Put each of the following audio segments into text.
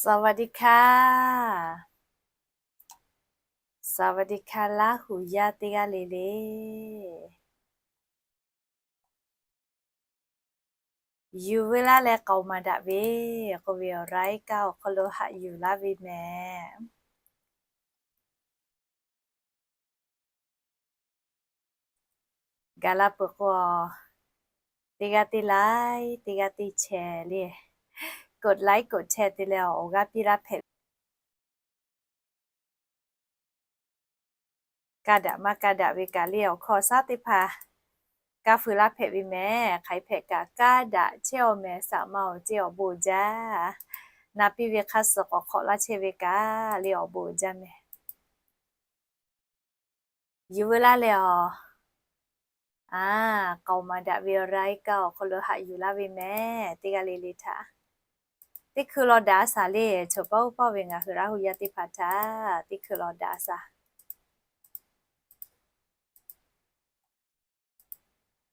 สวัสดีค่ะ สวัสดีค่ะ Laˇ huˍ yaˇ teˇ g'aˇ le le. Yuˬ veu laˇ leh k'aoˍ maˍ daꞈ ve k'oˆ ve awˬ รายการ awˬ hk'aw lo haꞈ yuˬ laˇ ve mehˍ. Gaˬ la peuˬ k'o, teˇ g'aˇ teˇ ไลค์ teˇ g'aˇ teˇ แชร์ le, กดไลค์ กดแชร์ te leh awˬ g'aˇ piˇ laˇ hpehꞈ ve. Kaˇ daꞈ maˇ kaˇ daꞈ ve kaꞈ le awˬ hkawˇ shaˉ teˇ hpaˍ kaˇ feu laˇ hpehꞈ ve mehˍ. Hk'aˬ hk'e hpehꞈ kaꞈ kaˇ daꞈ chehˇ-oˆ mehˍ. Saˍ ma awˬ ceˇ awˬ bon uiˍ jaˇ. Na piˇ ve hk'aˇ suh k'awꞈ hk'awꞈ laˇ chehˇ ve kaꞈ le awˬ bon uiˍ jaˇ mehˍ. Yuˬ veu laˇ leh awˬ, a, k'aoˍ maˍ daꞈ ve awˬ รายการ awˬ hk'aw lo haꞈ yuˬ laˇ ve mehˍ. Teˇ g'aˇ le le htaꞈ teˇ hkui law daꞈ a shaˍ le, chaw paˆ uˉ paˆ ve ngaˬ hui Laˇ huˍ yaˇ teˇ hpaˍ htaꞈ teˇ hkui law daꞈ a shaˍ.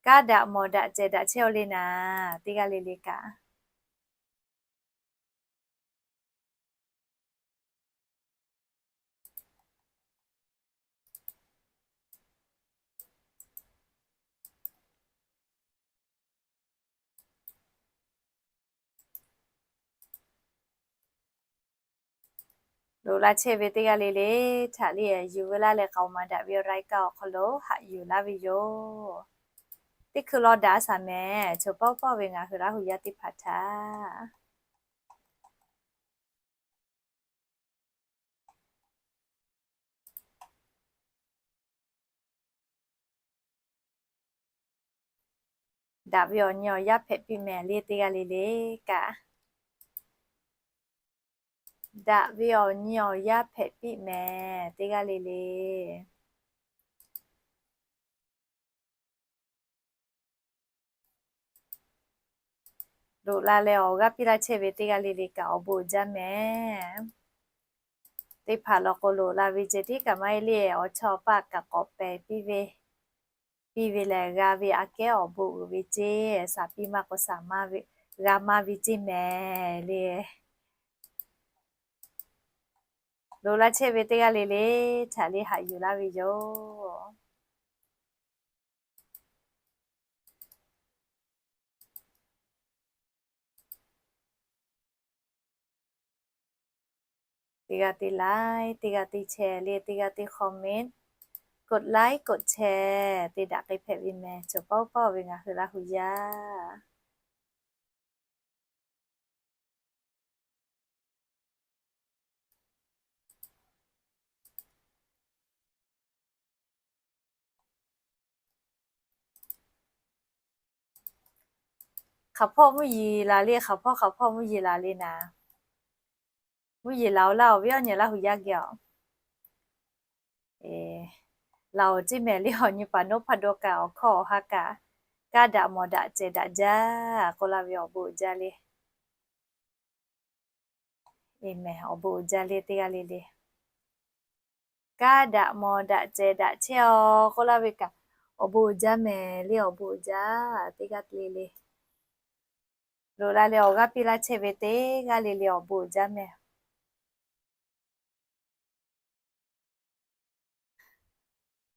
Kaˇ daꞈ mawˬ daꞈ cehˬ daꞈ chehˇ-oˆ le naˍ, teˇ g'aˇ le le kaꞈ. Loꞈ la chehˇ ve teˇ g'aˇ le le htaꞈ le yuˬ veu laˇ leh k'aoˍ maˍ daꞈ ve รายการ awˬ hk'aw lo haꞈ yuˬ laˇ ve yoˬ. Teˇ hkui law daꞈ a shaˍ mehˍ, chaw paˆ uˉ paˆ ve ngaˬ hui Laˇ huˍ yaˇ teˇ hpaˍ htaꞈ. Daꞈ ve awˬ nyi awˬ yaˇ hpehꞈ piˇ mehˍ le teˇ g'aˇ le le kaꞈ. Daꞈ ve awˬ nyi awˬ yaˇ hpehꞈ piˇ mehˍ teˇ g'aˇ le le. Loꞈ la leh awˬ g'aˇ piˇ laˇ chehˇ ve teˇ g'aˇ le le kaꞈ awˬ bon uiˍ jaˇ mehˍ. Teˇ hpaˍ law k'o loꞈ la ve ceh tiˉ kaꞈ maˇ heˆ le, awˬ chawˇ awˬ paˆ kaꞈ k'awꞈ pehˬ piˇ ve, piˇ ve lehˬ g'a ve aꞈ kehˉ awˬ bon uiˍ ve ceˇ, shaˍ piˇ maˇ k'o shaˍ maˇ ve, g'a maˇ ve ceˇ mehˍ le. Loꞈ la chehˇ ve teˇ g'aˇ le le htaꞈ le haꞈ yuˬ laˇ ve yoˬ. Teˇ g'aˇ teˇ ไลค์ teˇ g'aˇ teˇ แชร์ le, teˇ g'aˇ teˇ คอมเมนต์, กดไลค์ กดแชร์ te daꞈ k'ai hpehꞈ ve mehˍ. Chaw paˆ uˉ paˆ ve ngaˬ hui Laˇ huˍ yaˇ. Hk'aˬ hpawˇ mvuhˇ yeˬ laˬ le, hk'aˬ hpawˇ hk'aˬ hpawˇ mvuhˇ yeˬ laˬ le naˍ. Mvuhˇ yeˬ laˬ-oˬ laˇ-oˬ ve awˬ nyi Laˇ huˍ yaˇ geh-oˬ. Laˬ-oˬ ceˇ mehˍ le, awˬ nyi paˍ nawˉ hpaˇ dawˇ kaꞈ awˬ hkawˇ awˬ ha kaꞈ, kaˇ daꞈ mawˬ daꞈ cehˬ daꞈ jaˇ k'oˆ laˇ ve awˬ bon uiˍ jaˇ le. Awˬ bon uiˍ jaˇ le teˇ g'aˇ le le. Kaˇ daꞈ mawˬ daꞈ cehˬ daꞈ chehˇ-oˆ k'oˆ laˇ ve kaꞈ, awˬ bon uiˍ jaˇ mehˍ le, awˬ bon uiˍ jaˇ teˇ g'aˇ le le. Loꞈ la leh awˬ g'aˇ piˇ laˇ chehˇ ve teˇ g'aˇ le le awˬ bon uiˍ jaˇ mehˍ.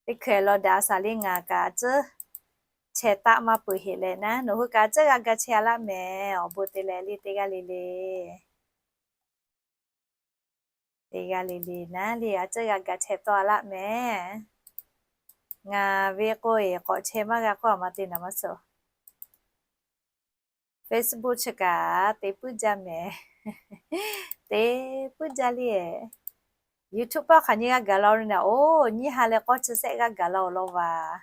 Teˇ hkeh law daꞈ a shaˍ le, ngaˬ kaꞈ a cuˉ chehˇ taˆ maˇ peuˬ heꞈ leh naˉ, nawˬ hui kaꞈ a cuˉ g'a ga chehˇ a laˇ mehˍ. Awˬ bon te leh le teˇ g'aˇ le le. Teˇ g'aˇ le le naˉ le a cuˉ g'a ga chehˇ tawˆ a laˇ mehˍ. Ngaˬ ve k'o eˬ k'awꞈ chehˇ maˇ g'a k'oˆ a ma te naˍ maˇ suh. Facebook chi kaꞈ te puiˉ jaˇ mehˍ. Te puiˉ jaˇ le. YouTube paˆ hk'aˬ nyi g'a gaˬ la-o le naˍ, oˇ nyiˇ ha leh k'awˇ chi sehˆ g'a gaˬ la-oˬ law vaˬ.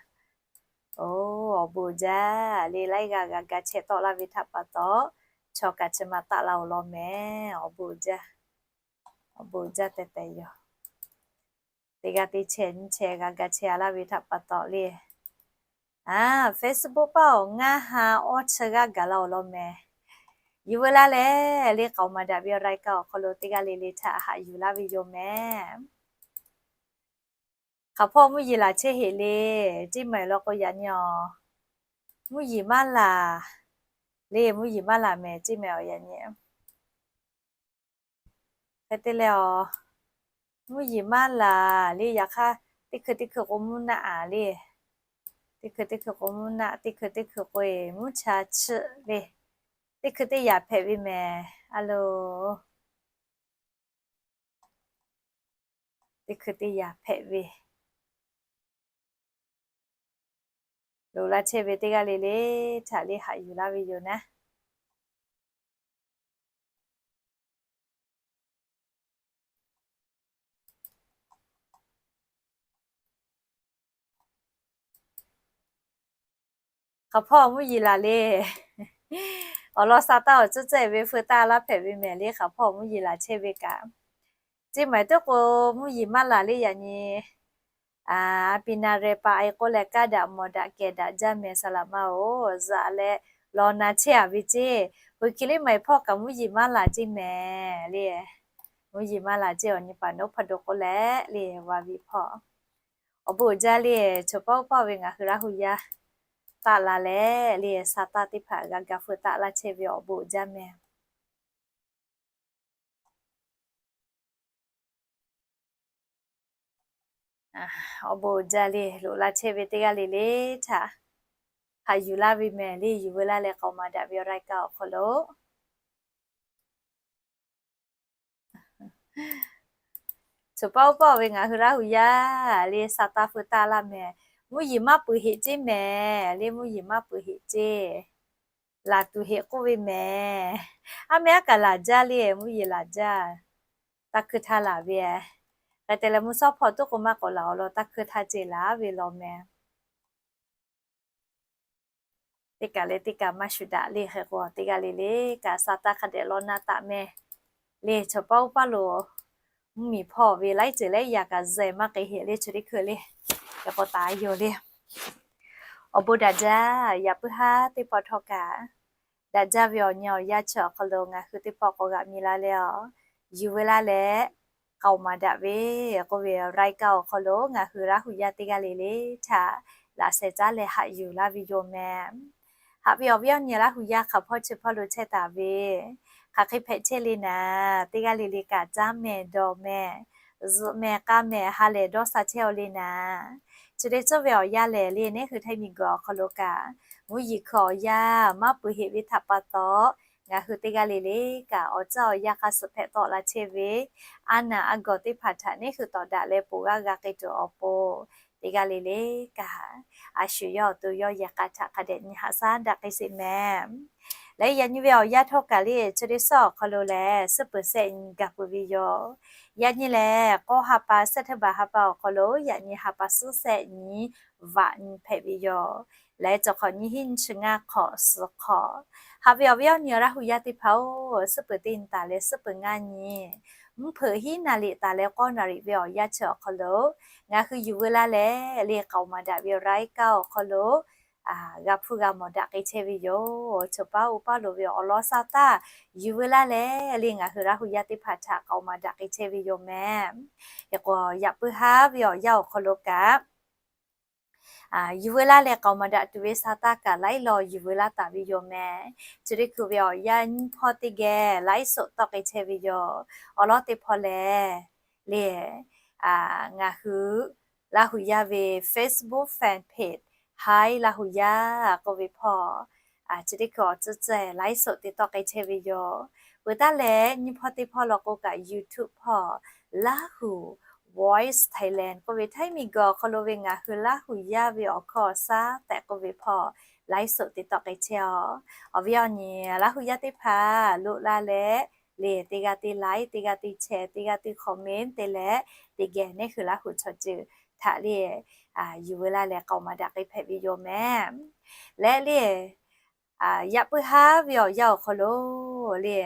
Oˇ awˬ bon uiˍ jaˇ le, laiˉ g'aˇ g'a ga chehˇ tawˆ laˇ ve htaꞈ pa taw, chaw kaꞈ chi ma taˆ la-oˬ law mehˍ. Awˬ bon uiˍ jaˇ, awˬ bon uiˍ jaˇ tehꞈ tehꞈ yoˬ. Teˇ g'aˇ teˇ chehˇ nyiˇ chehˇ g'a ga chehˇ a laˇ ve htaꞈ pa taw le. A, Facebook paˆ-oˬ, ngaˇ ha awˇ chi g'aˇ gaˬ la-oˬ law mehˍ. Yuˬ veu laˇ leh le k'aoˍ maˍ daꞈ ve รายการ awˬ hk'aw lo teˇ g'aˇ le le htaꞈ haꞈ yuˬ laˇ ve yoˬ mehˍ. Hk'aˬ hpawˇ mvuhˇ yeˬ laˬ chehˇ heꞈ le, ceˇ mehˍ law k'o yaꞈ nyi-oˬ, mvuhˇ yeˬ maˇ laˬ le, mvuhˇ yeˬ maˇ laˬ mehˍ ceˇ mehˍ awˬ yaꞈ nyi. Hk'e te leh awˬ, mvuhˇ yeˬ maˇ laˬ le. Yaꞈ hk'aˇ, teˇ hkui teˇ hkui k'o mvuhˇ naˆ a le. Teˇ hkui teˇ hkui k'o mvuhˇ naˆ, teˇ hkui teˇ hkui k'o e mvuhˇ cha chiˆ le. Teˇ hkui teˇ yaꞈ hpehꞈ ve mehˍ. A loˬ, teˇ hkui teˇ yaꞈ hpehꞈ ve loꞈ la chehˇ ve teˇ g'aˇ le le htaꞈ le haꞈ yuˬ laˇ ve yoˬ naˉ. Hk'aˬ hpawˇ mvuhˇ yeˬ laˬ le. Awˬ lawn sa taˇ awˬ cuˉ cehˇ ve hpeu taˇ laˇ hpehꞈ ve mehˍ le. Hk'aˬ hpawˇ mvuhˇ yeˬ laˬ chehˇ ve kaꞈ, chi maˬ teˇ k'o mvuhˇ yeˬ maˇ laˬ le. Yaꞈ nyi a pi na reh pa e k'oˆ leh, kaˇ daꞈ mawˬ daꞈ kehˬ daꞈ jaˇ mehˍ, saˍ laꞈ ma-oˬ, zaꞈ leh law na chehˇ a ve ceˇ. Hk'aˬ hk'e le maˬ hpawˇ kaꞈ mvuhˇ yeˬ maˇ laˬ ceˇ mehˍ le. Mvuhˇ yeˬ maˇ laˬ ceˇ. Awˬ nyi paˍ nawˉ hpaˇ do k'oˆ leh le, va ve hpawˇ awˬ bon uiˍ jaˇ le. Choˬ paˇ oˇ paˇ ve ngaˬ hui Laˇ hu yaˇ taˆ la leh le, sa taˇ teˇ hpaˍ g'a ga hpeu taˆ laˇ chehˇ ve awˬ bon uiˍ jaˇ mehˍ. Awˬ bon uiˍ jaˇ le. Loꞈ la chehˇ ve teˇ g'aˇ le le htaꞈ haꞈ yuˬ laˇ ve mehˍ le. Yuˬ veu laˇ leh k'aoˍ maˍ daꞈ ve awˬ รายการ awˬ hk'aw lo Choˬ paˇ oˇ paˇ ve ngaˬ hui Laˇ hu yaˇ le, sa taˇ hpeu taˇ laˇ mehˍ. Mvuhˇ yeˬ maˇ peuˬ heꞈ ceˇ mehˍ le. Mvuhˇ yeˬ maˇ peuˬ heꞈ ceˇ. Laˬ tuˬ heꞈ k'oˆ ve mehˍ. A mehˍ aˉ kaꞈ laˬ jaˇ le. Mvuhˇ yeˬ laˬ jaˇ. Taˇ hkui htaˇ laˬ ve. Hk'e te leh mvuhˇ shawˉ hpawˇ tuˉ k'o maˇ k'awꞈ laˬ awˬ lawn taˇ hkui htaˇ ceˇ laˬ ve law mehˍ. Teˇ kaꞈ leh teˇ kaꞈ maˇ shuˍ daꞈ le. Hk'e k'o teˇ g'aˇ le le kaꞈ sa taˇ hk'a dehꞈ law na taˍ mehˍ le. Choˬ paˇ oˇ paˇ lo mvuhˇ miˬ hpawˇ ve laiˉ ceuˬ leh yaꞈ kaꞈ zehˬ maˇ k'ai heꞈ le. Chi teˇ hkui le, hk'e k'o taˍ yoˬ le. Awˬ bon daꞈ jaˇ. Yaꞈ puiˉ haˉ teˇ pawˆ htawˇ kaꞈ, daꞈ jaˇ ve awˬ nyi awˬ yanˇ chi awˬ hk'aw lo ngaˬ hui teˇ pawˆ k'awꞈ g'aꞈ mi la leh awˬ, yuˬ veu laˇ leh k'aoˍ maˍ daꞈ ve k'oˆ ve awˬ รายการ awˬ hk'aw lo ngaˬ hui Laˇ hu yaˇ teˇ g'aˇ le le htaꞈ laꞈ sheh caˉ leh haꞈ yuˬ laˇ ve yoˬ mehˍ. Haꞈ ve awˬ viˉ awˬ nyi Laˇ hu yaˇ hk'aˬ hpawˇ chi hpawˇ lo chehˇ taˍ ve, hk'aˬ hk'e hpehꞈ chehˇ le naˍ, teˇ g'aˇ le le kaꞈ caˉ mehˍ dawˬ mehˍ, zuhꞈ mehˍ k'a mehˍ ha lehˬ dawˇ sha chehˇ aw le naˍ. Chi te cawˇ ve awˬ yanˇ lehˬ le, neˉ hui Htaiˇ miˬ guiˬ awˬ hk'aw lo kaꞈ mvuhˇ yeˬ hkui awˬ yanˇ maˇ peuˬ heꞈ ve htaꞈ pa taw, ngaˬ hui teˇ g'aˇ le le kaꞈ awˬ caˇ awˬ yanˇ hk'a suh hpehꞈ tawˆ la chehˇ ve, a naˬ a gawˬ teˇ hpaˍ htaꞈ neˉ hui tawˍ daꞈ leh poˬ g'aˇ g'a k'ai tuˬ awˬ pon, teˇ g'aˇ le le kaꞈ a shu yawˇ awˬ to yawˇ yehˬ k'a htaꞈ hk'a dehꞈ nyi haꞈ shaˉ daꞈ k'ai sheˍ mehˍ. Leh yaꞈ nyi ve awˬ yanˇ htawˇ kaꞈ le, chi te suhˉ awˬ hk'aw lo lehˬ suhˉ peuˬ shehˆ nyi gaˬ peuˬ ve yoˬ. Yaꞈ nyi lehˬ k'awˇ ha pa, September ha pa awˬ hk'aw lo yaꞈ nyi ha pa suhˉ shehˆ nyi vaꞈ nyi hpehꞈ ve yoˬ. Leh cawˬ hk'awꞈ nyi hiˉ nyi chi ngaˇ hk'awꞈ suhˍ hk'awꞈ, haꞈ ve awˬ viˉ awˬ nyi Laˇ hu yaˇ teˇ hpaˍ-oˬ, suhˉ peuˬ teˇ nyi taˍ leh suhˉ peuˬ ngaˇ nyi, mvuhˇ hpeuꞈ hiˉ naˍ riˍ taˍ leh k'awˇ naˍ riˍ ve awˬ yanˇ chi awˬ hk'aw lo ngaˬ hui yuˬ veu laˇ leh le k'aoˍ maˍ daꞈ ve รายการ awˬ hk'aw lo g'a hpuˇ g'a mawˬ daꞈ k'ai chehˇ ve yoˬ. Choˬ paˇ oˇ paˇ lo ve awˬ lawn sa taˇ yuˬ veu laˇ leh le ngaˬ hui Laˇ hu yaˇ teˇ hpaˍ htaꞈ k'aoˍ maˍ daꞈ k'ai chehˇ ve yoˬ mehˍ. Hk'e k'o yaꞈ puiˉ haˉ ve awˬ yanˇ awˬ hk'aw lo kaꞈ yuˬ veu laˇ leh k'aoˍ maˍ daꞈ tuˬ ve sa taˇ kaꞈ laiˉ law yuˬ veu laˇ taˍ ve yoˬ mehˍ. Chi teˇ hkui ve awˬ yanˇ nyiˇ hpawˇ teˇ geh laiˉ soꞈ tawˆ k'ai chehˇ ve yoˬ. Awˬ lawn teˇ hpawˇ lehˬ le, ngaˬ hui Laˇ hu yaˇ ve Facebook fan page Haiˉ Laˇ hu yaˇ k'oˆ ve hpawˇ, chi teˇ hkui awˬ tcuhˉ cehˇ laiˉ soꞈ te tawˆ k'ai chehˇ ve yoˬ. Peuˬ taˉ leh nyiˇ hpawˇ teˇ hpawˇ law k'o kaꞈ YouTube hpawˇ Laˇ hu Voice Thailand k'oˆ ve Htaiˇ miˬ guiˬ awˬ hk'aw lo ve ngaˬ hui Laˇ hu yaˇ ve awˬ hkawˇ awˬ shaˉ tehꞈ k'oˆ ve hpawˇ laiˉ soꞈ te tawˆ k'ai chehˇ awˬ. Awˬ viˉ awˬ nyi Laˇ hu yaˇ teˇ hpaˍ loꞈ la leh le teˇ g'aˇ teˇ like, teˇ g'aˇ teˇ share, teˇ g'aˇ teˇ comment te leh teˇ geh neˉ hui Laˇ hu chaw ceuˬ htaꞈ le yuˬ veu laˇ leh k'aoˍ maˍ daꞈ k'ai hpehꞈ ve yoˬ mehˍ. Leh le yaꞈ puiˉ haˉ ve awˬ yanˇ awˬ hk'aw lo le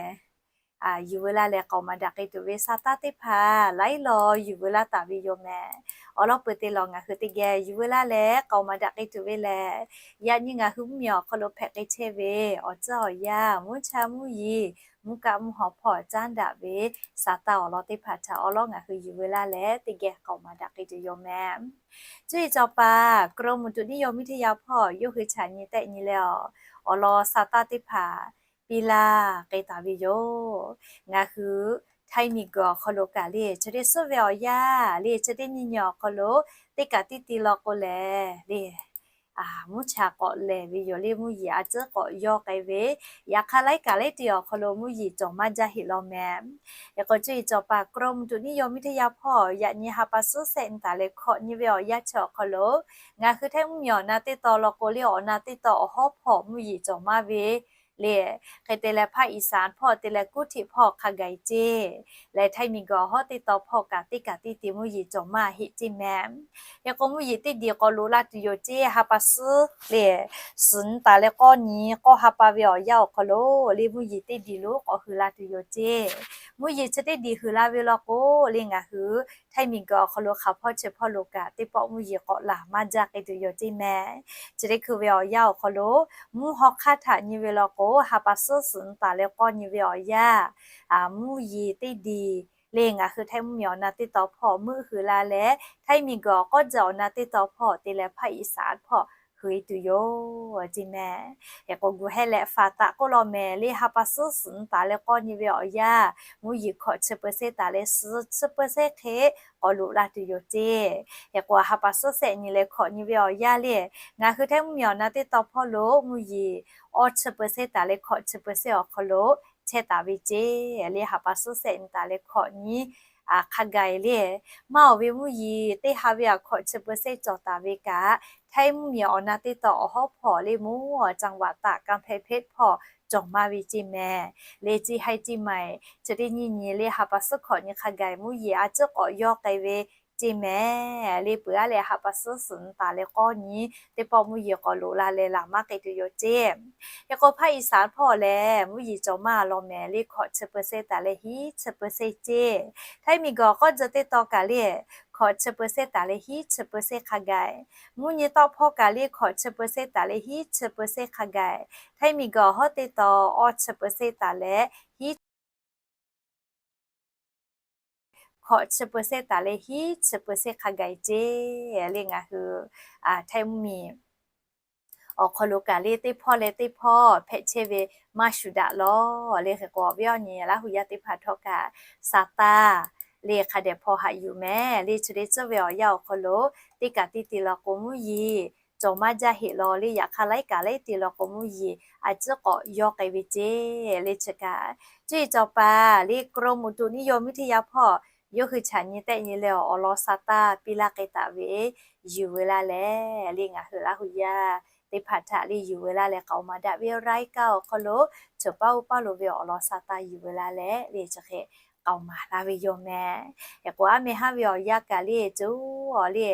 yuˬ veu laˇ leh k'aoˍ maˍ daꞈ k'ai tuˬ ve sa taˇ teˇ hpaˍ laiˉ law yuˬ veu laˇ taˍ ve yoˬ mehˍ. Awˬ lawn peuˬ te lawˬ ngaˬ hui teˇ geh yuˬ veu laˇ leh k'aoˍ maˍ daꞈ k'ai tuˬ ve lehˬ, yaꞈ nyi ngaˬ hui mvuhˇ miˬ awˬ hk'aw lo hpehꞈ k'ai chehˇ ve awˬ tcuhˉ awˬ yanˇ, mvuhˇ cha mvuhˇ yeˬ, mvuhˇ kaˆ mvuhˇ haw hpawˇ caˉ daꞈ ve sa taˇ awˬ lawn teˇ hpaˍ htaꞈ awˬ lawn ngaˬ hui yuˬ veu laˇ leh teˇ geh k'aoˍ maˍ daꞈ k'ai tuˬ yoˬ mehˍ. Cuˇ yiˍ cawˬ paˍ กรมอุตุนิยมวิทยา hpawˇ yawˇ hui chaꞈ nyi tehˆ nyi leh awˬ, awˬ lawn sa taˇ teˇ hpaˍ piˇ laˇ k'ai taˍ ve yoˬ. Ngaˬ hui Htaiˇ miˬguiˬ awˬ hk'aw lo kaꞈ le, chi teˇ suhˉ ve awˬ yanˇ le, chi teˇ nyiˇ nyi awˬ hk'aw lo teˇ kaꞈ tiˇ ti law k'o lehˬ le, mvuhˇ cha k'awꞈ lehˬ ve yoˬ le, mvuhˇ yeˬ a ciˉ k'awꞈ yawˇ k'ai ve, yaꞈ hk'aˇ laiˉ kaꞈ laiˉ ti awˬ hk'aw lo mvuhˇ yeˬ cawˬ maˇ jaˇ heꞈ law mehˍ. Hk'e k'o, cuˇ yiˍ cawˬ paˍ กรมอุตุนิยมวิทยา hpawˇ yaꞈ nyi ha pa suhˉ sehˆ nyi taˍ leh hkawꞈ nyi ve awˬ yanˇ chi awˬ hk'aw lo, ngaˬ hui Htaiˇ mvuhˇmiˬ awˬ na teˇ tawn law k'o le, awˬ na teˇ tawn awˬ hawˉ hpawˇ mvuhˇ yeˬ cawˬ maˇ ve le. Hk'e te leh ภาคอีสาน hpawˇ te leh กรุงเทพ hpawˇ hk'a gaˬ-e ceˇ. Lehˬ Htaiˇ miˬguiˬ awˬ hawˉ teˇ tawn hpawˇ kaꞈ teˇ kaꞈ tiˇ ti mvuhˇ yeˬ cawˬ maˇ heˆ ceˇ mehˍ. Hk'e k'o, mvuhˇ yeˬ teˇ diˬ k'awꞈ loꞈ la tuˬ yoˬ ceˇ. Ha pa suhˉ le, suhˍ nyi taˍ leh k'awˇ nyi k'awˇ ha pa ve awˬ yanˇ awˬ hk'aw lo le, mvuhˇ yeˬ teˇ diˬ lo k'awꞈ hui la tuˬ yoˬ ceˇ. Mvuhˇ yeˬ chi teˇ diˬ hui la ve law k'o le, ngaˬ hui Htaiˇ miˬguiˬ awˬ hk'aw lo hk'aˬ hpawˇ chi hpawˇ lo kaꞈ teˇ pawˆ mvuhˇ yeˬ k'awꞈ laˬ maˇ jaˇ k'ai tuˬ yoˬ ceˇ mehˍ. Chi teˇ hkui ve awˬ yanˇ awˬ hk'aw lo, mvuhˇ haw hk'aˇ htaꞈ nyi ve law k'o, ha pa suhˉ suhˍ nyi taˍ leh k'awˇ nyi ve awˬ yanˇ, mvuhˇ yeˬ teˇ diˬ le, ngaˬ hui Htaiˇ mvuhˇmiˬ awˬ na teˇ tawn hpawˇ meuˆ hui la leh, Htaiˇ miˬguiˬ awˬ k'awˇ jaˇ awˬ na teˇ tawn hpawˇ te leh ภาคอีสาน hpawˇ hui-e tuˬ yoˬ ceˇ mehˍ. Hk'e k'o, gu heh leh faˍ taꞈ k'oˆ law mehˍ le, ha pa suhˉ suhˍ nyi taˍ leh k'awˇ nyi ve awˬ yanˇ, mvuhˇ yeˬ hkawꞈ chi เปอร์เซ็นต์ taˍ leh suhˍ chi เปอร์เซ็นต์ hk'e k'awꞈ loꞈ la tuˬ yoˬ ceˇ. Hk'e k'o, ha pa suhˉ sehˆ nyi leh hkawꞈ nyi ve awˬ yanˇ le, ngaˬ hui Htaiˇ mvuhˇmiˬ awˬ na teˇ tawn hpawˇ lo mvuhˇ yeˬ awˇ chi เปอร์เซ็นต์ taˍ leh hkawꞈ chi เปอร์เซ็นต์ awˬ hk'aw lo chehˇ taˍ ve ceˇ. Le ha pa suhˉ sehˆ nyi taˍ leh hkawꞈ nyi hk'a gaˬ-e le, maˇ awˬ ve mvuhˇ yeˬ teˇ ha ve aꞈ hkawꞈ chi เปอร์เซ็นต์ cawˬ taˍ ve kaꞈ, Htaiˇ mvuhˇmiˬ awˬ na teˇ tawn awˬ hawˉ hpawˇ le, mvuhˇ จังหวัดตาก กำแพงเพชร hpawˇ cawˬ maˇ ve ceˇ mehˍ. Le เชียงราย เชียงใหม่ chi teˇ nyiˇ nyi le ha pa suhˉ hkawꞈ nyi hk'a gaˬ-e mvuhˇ yeˬ a ciˉ k'awꞈ yawˇ k'ai ve ceˇ mehˍ. Le peuˬ aˉ leh ha pa suhˉ suhˍ nyi taˍ leh k'awˇ nyi teˇ pawˆ mvuhˇ yeˬ k'awꞈ loꞈ la leh laˬ maˇ k'ai tuˬ yoˬ ceˇ. Hk'e k'o, ภาคอีสาน hpawˇ lehˬ mvuhˇ yeˬ cawˬ maˇ law mehˍ le, hkawꞈ chi เปอร์เซ็นต์ taˍ leh hiˉ chi เปอร์เซ็นต์ ceˇ. Htaiˇ miˬguiˬ awˬ k'awˇ jaˇ teˇ tawn kaꞈ le, hkawꞈ chi เปอร์เซ็นต์ taˍ leh hiˉ chi เปอร์เซ็นต์ hk'a gaˬ-e. Mvuhˇ nyi tawˆ hpawˇ kaꞈ le, hkawꞈ chi เปอร์เซ็นต์ taˍ leh hiˉ chi เปอร์เซ็นต์ hk'a gaˬ-e. Htaiˇ miˬguiˬ awˬ hawˉ teˇ tawn awˇ chi เปอร์เซ็นต์ taˍ leh hiˉ hkawꞈ chi เปอร์เซ็นต์ taˍ leh hiˉ chi เปอร์เซ็นต์ hk'a gaˬ-e ceˇ. Le ngaˬ hui Htaiˇ mvuhˇmiˬ awˬ hk'aw lo kaꞈ le teˇ hpawˇ leh teˇ hpawˇ hpehꞈ chehˇ ve maˇ shuˍ daꞈ law. Le hk'e k'o, awˬ viˉ awˬ nyi Laˇ huˍ yaˇ teˇ hpaˍ htawˇ kaꞈ, sa taˇ le hk'a dehꞈ hpaw haꞈ yuˬ mehˍ. Le chi teˇ tcuhˉ ve awˬ yanˇ awˬ hk'aw lo teˇ kaꞈ tiˇ ti law k'o mvuhˇ yeˬ cawˬ maˇ jaˇ heˆ law. Le yaꞈ hk'aˇ laiˉ kaꞈ laiˉ ti law k'o mvuhˇ yeˬ a ciˉ k'awꞈ yawˇ k'ai ve ceˇ. Le chi kaꞈ, cuˇ yiˍ cawˬ paˍ le กรมอุตุนิยมวิทยา hpawˇ yawˇ hui chaꞈ nyi tehˆ nyi leh awˬ lawn sa taˇ piˇ laˇ k'ai taˍ ve yuˬ ve laˇ leh, le ngaˬ hui Laˇ huˍ yaˇ teˇ hpaˍ htaꞈ le yuˬ ve laˇ leh k'aoˍ maˍ daꞈ ve รายการ awˬ hk'aw lo, cawˬ paˇ oˇ paˇ lo ve awˬ lawn sa taˇ yuˬ ve laˇ leh le chi hk'e k'aoˍ maˍ laˇ ve yoˬ mehˍ. Hk'e k'o, aˉ meh haˉ ve awˬ yanˇ kaꞈ le cuˇ awˬ le,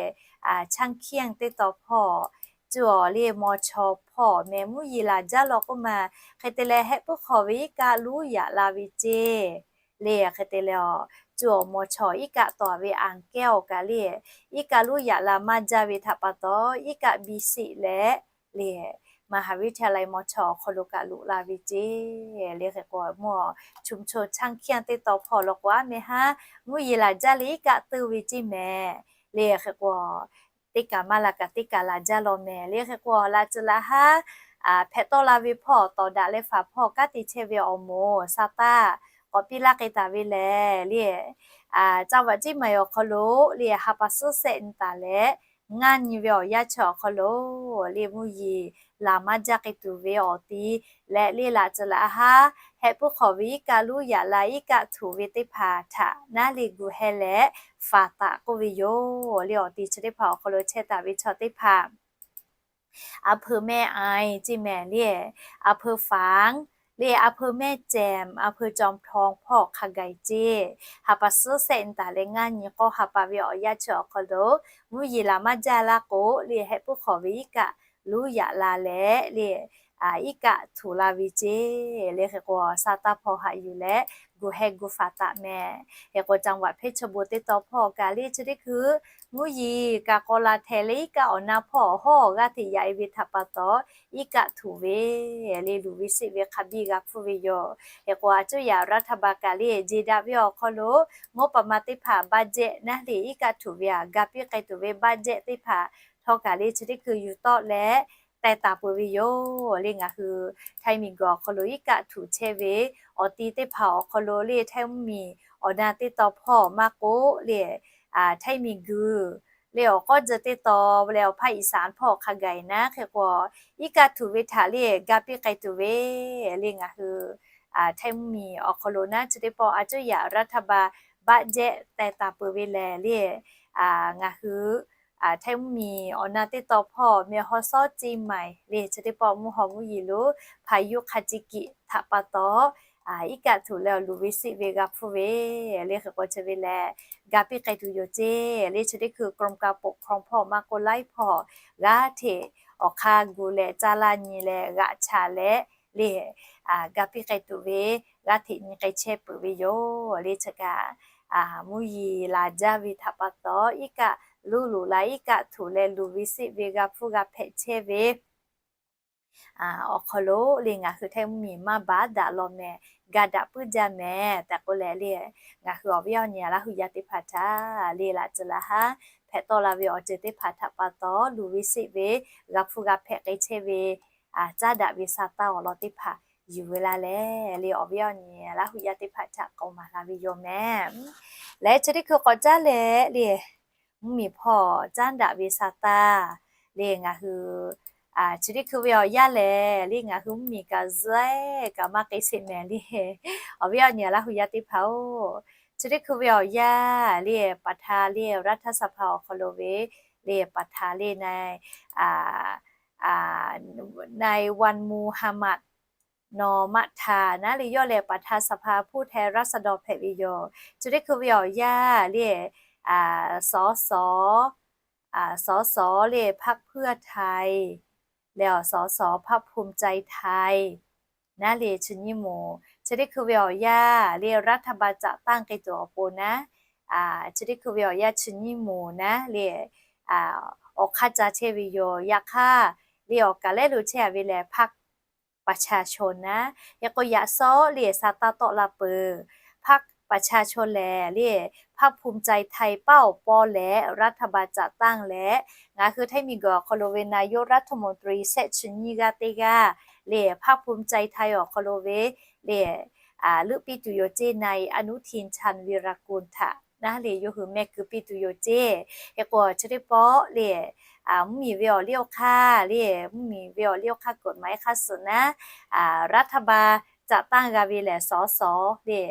ช่างเขี้ยง teˇ tawn hpawˇ, cuˇ awˬ le maw chaw hpawˇ mehˍ, mvuhˇ yeˬ laˬ jaˇ law k'oˆ maˬ, hk'e te leh heh puiˉ hk'awꞈ ve iˉ kaˆ luˉ yaꞈ la ve ceˇ. Le hk'e te leh, cuˇ awˬ maw chaw iˉ kaˆ tawˍ ve อ่างแก้ว awˬ kaꞈ le, iˉ kaˆ luˉ yaꞈ la maˇ jaˇ ve htaꞈ pa taw, iˉ kaˆ biˇ siˆ leh le มหาวิทยาลัย maw chaw awˬ hk'aw lo kaꞈ loꞈ la ve ceˇ. Le hk'e k'o, mvuhˇ ชุมชนช่างเขี้ยง teˇ tawn hpawˇ law k'o, aˉ meh haˉ mvuhˇ yeˬ laˬ jaˇ le iˉ kaˆ teuˇ ve ceˇ mehˍ. Le hk'e k'o, teˇ kaꞈ maˇ la kaꞈ teˇ kaꞈ laˬ jaˇ law mehˍ. Le hk'e k'o, laꞈ tcuh laꞈ haˉ hpehꞈ tawˆ la ve hpawˇ tawˍ daꞈ leh faˍ hpawˇ kanˉ te chehˇ ve awˬ moˍ sa taˇ k'awꞈ piˇ laˇ k'ai taˍ ve lehˬ le, จังหวัดเชียงใหม่ awˬ hk'aw lo le ha pa suhˉ sehˆ nyi taˍ leh ngaˇ nyi ve awˬ yanˇ chi awˬ hk'aw lo le mvuhˇ yeˬ laˬ maˇ jaˇ k'ai tuˬ ve awˬ ti leh le, laꞈ tcuh laꞈ haˉ heh puiˉ hk'awꞈ ve iˉ kaˆ luˉ yaꞈ la iˉ kaˆ htuꞈ ve teˇ hpaˍ htaꞈ naˉ le gu heh leh faˍ taˍ k'oˆ ve yoˬ. Le awˬ ti chi teˇ hpaˍ awˬ hk'aw lo chehˇ taˍ ve chaw teˇ hpaˍ อำเภอแม่อาย ceˇ mehˍ le, อำเภอฝาง le, อำเภอแม่แจ่ม อำเภอจอมทอง hpawˇ hk'a gaˬ-e ceˇ. Ha pa suhˉ sehˆ nyi taˍ leh ngaˇ nyi k'awˇ ha pa ve awˬ yanˇ chi awˬ hk'aw lo mvuhˇ yeˬ laˬ maˇ jaˇ laˇ k'o le, heh puiˉ hk'awꞈ ve iˉ kaˆ luˉ yaꞈ la leh le, iˉ kaˆ htuꞈ la ve ceˇ. Le hk'e k'o, sa taˇ hpaw haꞈ yuˬ leh gu heh gu faˍ taˍ mehˍ. Hk'e k'o, จังหวัดเพชรบูรณ์ teˇ tawn hpawˇ kaꞈ le chi teˇ hkui mvuhˇ yeˬ kaꞈ k'aw la hteh leh iˉ kaˆ awˬ na hpawˇ awˬ hawˉ awˬ g'aˇ teꞈ yaꞈ-e ve htaꞈ pa taw, iˉ kaˆ htuꞈ ve le luˬ ve seˆ ve hk'a biˇ g'a hpfuhˇ ve yoˬ. Hk'e k'o, a cuˇ yaꞈ รัฐบาล kaꞈ le jeˬ daꞈ ve awˬ hk'aw lo งบประมาณ teˇ hpaˍ บัตเจ็ต naˉ le iˉ kaˆ htuꞈ ve aꞈ ga piˇ k'ai tuˬ ve บัตเจ็ต teˇ hpaˍ htawˇ kaꞈ le chi teˇ hkui yuˬ tawˆ leh teh taˍ peuˬ ve yoˬ le. Ngaˬ hui htaiˇ miˬguiˬ awˬ hk'aw lo iˉ kaˆ htuꞈ chehˇ ve awˬ ti teˇ hpaˍ awˬ hk'aw lo le htaiˇ mvuhˇmiˬ awˬ na teˇ taw hpawˇ maˇ k'oˆ le, htaiˇ miˬguiˬ le awˬ k'awˇ jeh teˇ taw leh awˬ hpaˇ อีสาน hpawˇ awˬ hk'a gaˬ naˉ hk'e k'o, iˉ kaˆ htuꞈ ve htaꞈ le ga piˇ k'ai tuˬ ve le ngaˬ hui htaiˇ mvuhˇmiˬ awˬ hk'aw lo naˉ chi teˇ pawˆ a cuˇ yaꞈ รัฐบาล budget teh taˍ peuˬ ve lehˬ le ngaˬ hui htaiˇ mvuhˇmiˬ awˬ na teˇ taw hpawˇ แม่ฮ่องสอน เชียงใหม่ le chi teˇ pawˆ mvuhˇ haw mvuhˇ yeˬ lo พายุ Kajiki htaꞈ pa taw iˉ kaˆ htuꞈ leh awˬ luˬ ve siˆ ve g'a hpfuhˇ ve le hk'e k'o chi ve lehˬ ga piˇ k'ai tuˬ yoˬ ceˇ le. Chi teˇ hkui กรมการปกครอง hpawˇ maˇ k'oˆ laiˉ hpawˇ g'aˇ hteꞈ awˬ hk'a gu leh caˇ laˇ nyi leh g'aꞈ chaꞈ leh le ga piˇ k'ai tuˬ ve g'aˇ hteꞈ nyi k'ai chehˇ peuˬ ve yoˬ le. Chi kaꞈ mvuhˇ yeˬ laˬ jaˇ ve htaꞈ pa taw iˉ kaˆ luˇ luˬ la iˉ kaˆ htuꞈ leh luˬ ve siˆ ve g'a hpfuhˇ g'a hpehꞈ chehˇ ve awˬ hk'aw lo le ngaˬ hui htaiˇ mvuhˇmiˬ maˇ baˬ daꞈ law mehˍ, ga daꞈ puiˉ jaˇ mehˍ tehꞈ k'oˆ leh le ngaˬ hui awˬ viˉ awˬ nyi Laˇ hu yaˇ teˇ hpaˍ htaꞈ le laꞈ tcuh laˇ haˉ hpehꞈ tawˆ la ve awˬ ceuˬ teˇ hpaˍ htaꞈ pa taw luˬ ve siˆ ve g'a hpfuhˇ g'a hpehꞈ k'ai chehˇ ve caˉ daꞈ ve sa taˇ awˬ lawn teˇ hpaˍ yuˬ ve laˇ leh le awˬ viˉ awˬ nyi Laˇ hu yaˇ teˇ hpaˍ htaꞈ k'awꞈ maˍ la ve yoˬ mehˍ. Leh chi teˇ hkui k'awꞈ caˉ leh le mvuhˇmiˬ hpawˇ caˉ daꞈ ve sa taˇ le ngaˬ hui chi teˇ hkui ve awˬ yanˇ lehˬ le ngaˬ hui mvuhˇmiˬ kaꞈ zuhˆ kaꞈ maˇ k'ai sheˍ mehˍ le awˬ viˉ awˬ nyi Laˇ hu yaˇ teˇ hpaˍ-oˬ. Chi teˇ hkui ve awˬ yanˇ le ประธาน le รัฐสภา awˬ hk'aw lo ve le ประธาน le นาย นาย วัน มูฮัมหมัด นอ มัทธา naˉ le yawˇ lehˬ ประธานสภาผู้แทนราษฎร hpehꞈ ve yoˬ. Chi teˇ hkui ve awˬ yanˇ le สส สส le พรรคเพื่อไทย leh awˬ สส พรรคภูมิใจไทย naˉ le chi nyiˇ moˍ. Chi teˇ hkui ve awˬ yanˇ le รัฐบาลจัดตั้ง k'ai tuˬ awˬ pon naˉ, chi teˇ hkui ve awˬ yanˇ chi nyiˇ moˍ naˉ le awˬ hk'aˇ ca chehˇ ve yoˬ. Yaꞈ hk'aˇ le awˬ kaˍ lehˉ lo chehˇ a ve lehˬ พรรคประชาชน naˉ. Hk'e k'o yaꞈ sawˉ le sa taˇ tawˆ la peuˬ. พรรคประชาชน lehˬ le พรรคภูมิใจไทย paˇ awˬ paw leh รัฐบาลจัดตั้ง leh ngaˬ hui htaiˇ miˬguiˬ awˬ hk'aw lo ve นายกรัฐมนตรี shehˆ chi nyiˇ g'aˇ teˇ g'aˇ le พรรคภูมิใจไทย awˬ hk'aw lo ve le leuˆ piˇ tuˬ yoˬ ceˇ นาย อนุทิน ชาญวีรกูล htaꞈ naˉ le yawˇ hui mehˆ keu piˇ tuˬ yoˬ ceˇ. Hk'e k'o chi teˇ pawˆ le mvuhˇmiˬ ve awˬ liˇ awˬ hk'aˇ le mvuhˇmiˬ ve awˬ liˇ awˬ hk'aˇ กฎหมาย hk'a suhˍ naˉ รัฐบาลจัดตั้ง g'a ve lehˬ สส le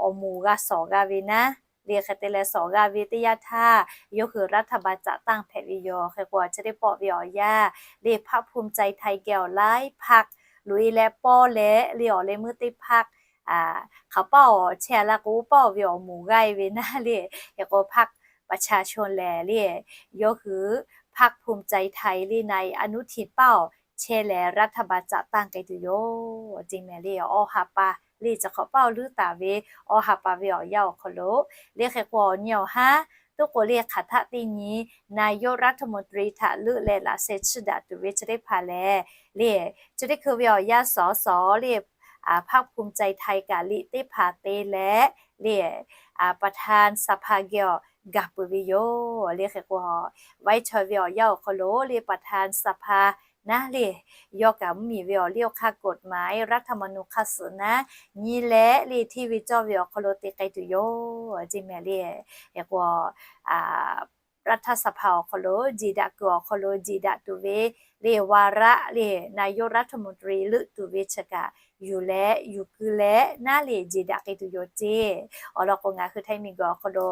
awˬ moˍ g'a sawˍ g'a ve naˉ le hk'e te leh sawˍ g'a ve teˇ yanˇ htaˇ yawˇ hui รัฐบาลจัดตั้ง hpehꞈ ve yoˬ. Hk'e k'o chi teˇ pawˆ ve awˬ yanˇ le พรรคภูมิใจไทย geh awˬ laiˉ พรรค loꞈ e leh paw leh le awˬ leh meuˇ teˇ พรรค hk'aˬ paˇ awˬ chehˇ a la k'o paˇ awˬ ve awˬ moˍ g'aˇ e ve naˉ le. Hk'e k'o พรรคประชาชน lehˬ le yawˇ hui พรรคภูมิใจไทย le นาย อนุทิน paˇ awˬ chehˇ leh รัฐบาลจัดตั้ง k'ai tuˬ yoˬ ceˇ mehˍ le. Awˬ ha pa le chi hk'awꞈ paˇ awˬ leuˉ taˍ ve awˬ ha pa ve awˬ yanˇ awˬ hk'aw lo le hk'e k'o awˬ nyi awˬ haˉ tuˉ k'o le hk'aˬ htaˆ teˇ nyi นายกรัฐมนตรี htaꞈ leuˆ leh laꞈ sheh chiˇ daꞈ tuˬ ve chi teˇ hpaˍ lehˬ le chi teˇ hkui ve awˬ yanˇ สส le พรรคภูมิใจไทย kaꞈ liꞈ teˇ hpaˍ te leh le ประธานสภา geh awˬ gaˬ peuˬ ve yoˬ le. Hk'e k'o ไวท์เฮาส์ ve awˬ yanˇ awˬ hk'aw lo le ประธานสภา naˉ le yawˇ kaꞈ mvuhˇmiˬ ve awˬ liˇ awˬ hk'aˇ กฎหมาย รัฐธรรมนูญ hk'a suhˍ naˉ nyi leh le hteˇ ve cawˇ ve awˬ hk'aw lo te k'ai tuˬ yoˬ ceˇ mehˍ le. Hk'e k'o รัฐสภา awˬ hk'aw lo jeˬ daꞈ kuiˬ awˬ hk'aw lo jeˬ daꞈ tuˬ ve le วาระ le นายกรัฐมนตรี leuˆ tuˬ ve chi kaꞈ yuˬ leh yuˬ keu leh naˉ le jeˬ daꞈ k'ai tuˬ yoˬ ceˇ. Awˬ lawn k'o ngaˬ hui htaiˇ miˬguiˬ awˬ hk'aw lo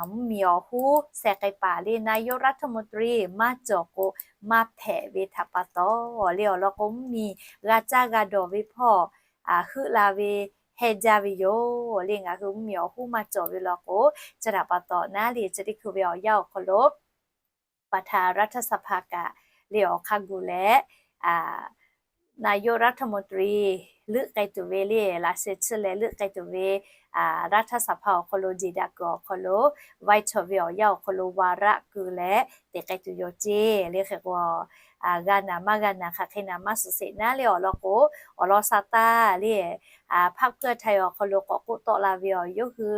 mvuhˇmiˬ awˬ huˉ sheh k'ai paˍ le นายกรัฐมนตรี maˇ cawˬ k'o maˇ hpehꞈ ve htaꞈ pa taw le awˬ lawn k'o mvuhˇmiˬ g'a caˇ g'a dawˬ ve hpawˇ heuˆ la ve heh jaˇ ve yoˬ le. Ngaˬ hui mvuhˇmiˬ awˬ huˉ maˇ cawˬ ve law k'o chi htaꞈ pa taw naˉ le chi teˇ hkui ve awˬ yanˇ awˬ hk'aw lo ประธานรัฐสภา kaꞈ le awˬ hk'aˇ gu leh นายกรัฐมนตรี leuˆ k'ai tuˬ ve le laꞈ sheh chiˇ leh leuˆ k'ai tuˬ ve รัฐสภา awˬ hk'aw lo jeˬ daꞈ kuiˬ awˬ hk'aw lo ไวท์เฮาส์ ve awˬ yanˇ awˬ hk'aw lo วาระ keu leh te k'ai tuˬ yoˬ ceˇ le. Hk'e k'o g'a naˬ maˇ g'a naˬ hk'aˬ hk'e naˬ maˇ suhˍ sheˍ naˉ le awˬ lawn k'o awˬ lawn sa taˇ le พรรคเพื่อไทย awˬ hk'aw lo k'awꞈ k'oˆ tawˆ la ve awˬ yawˇ hui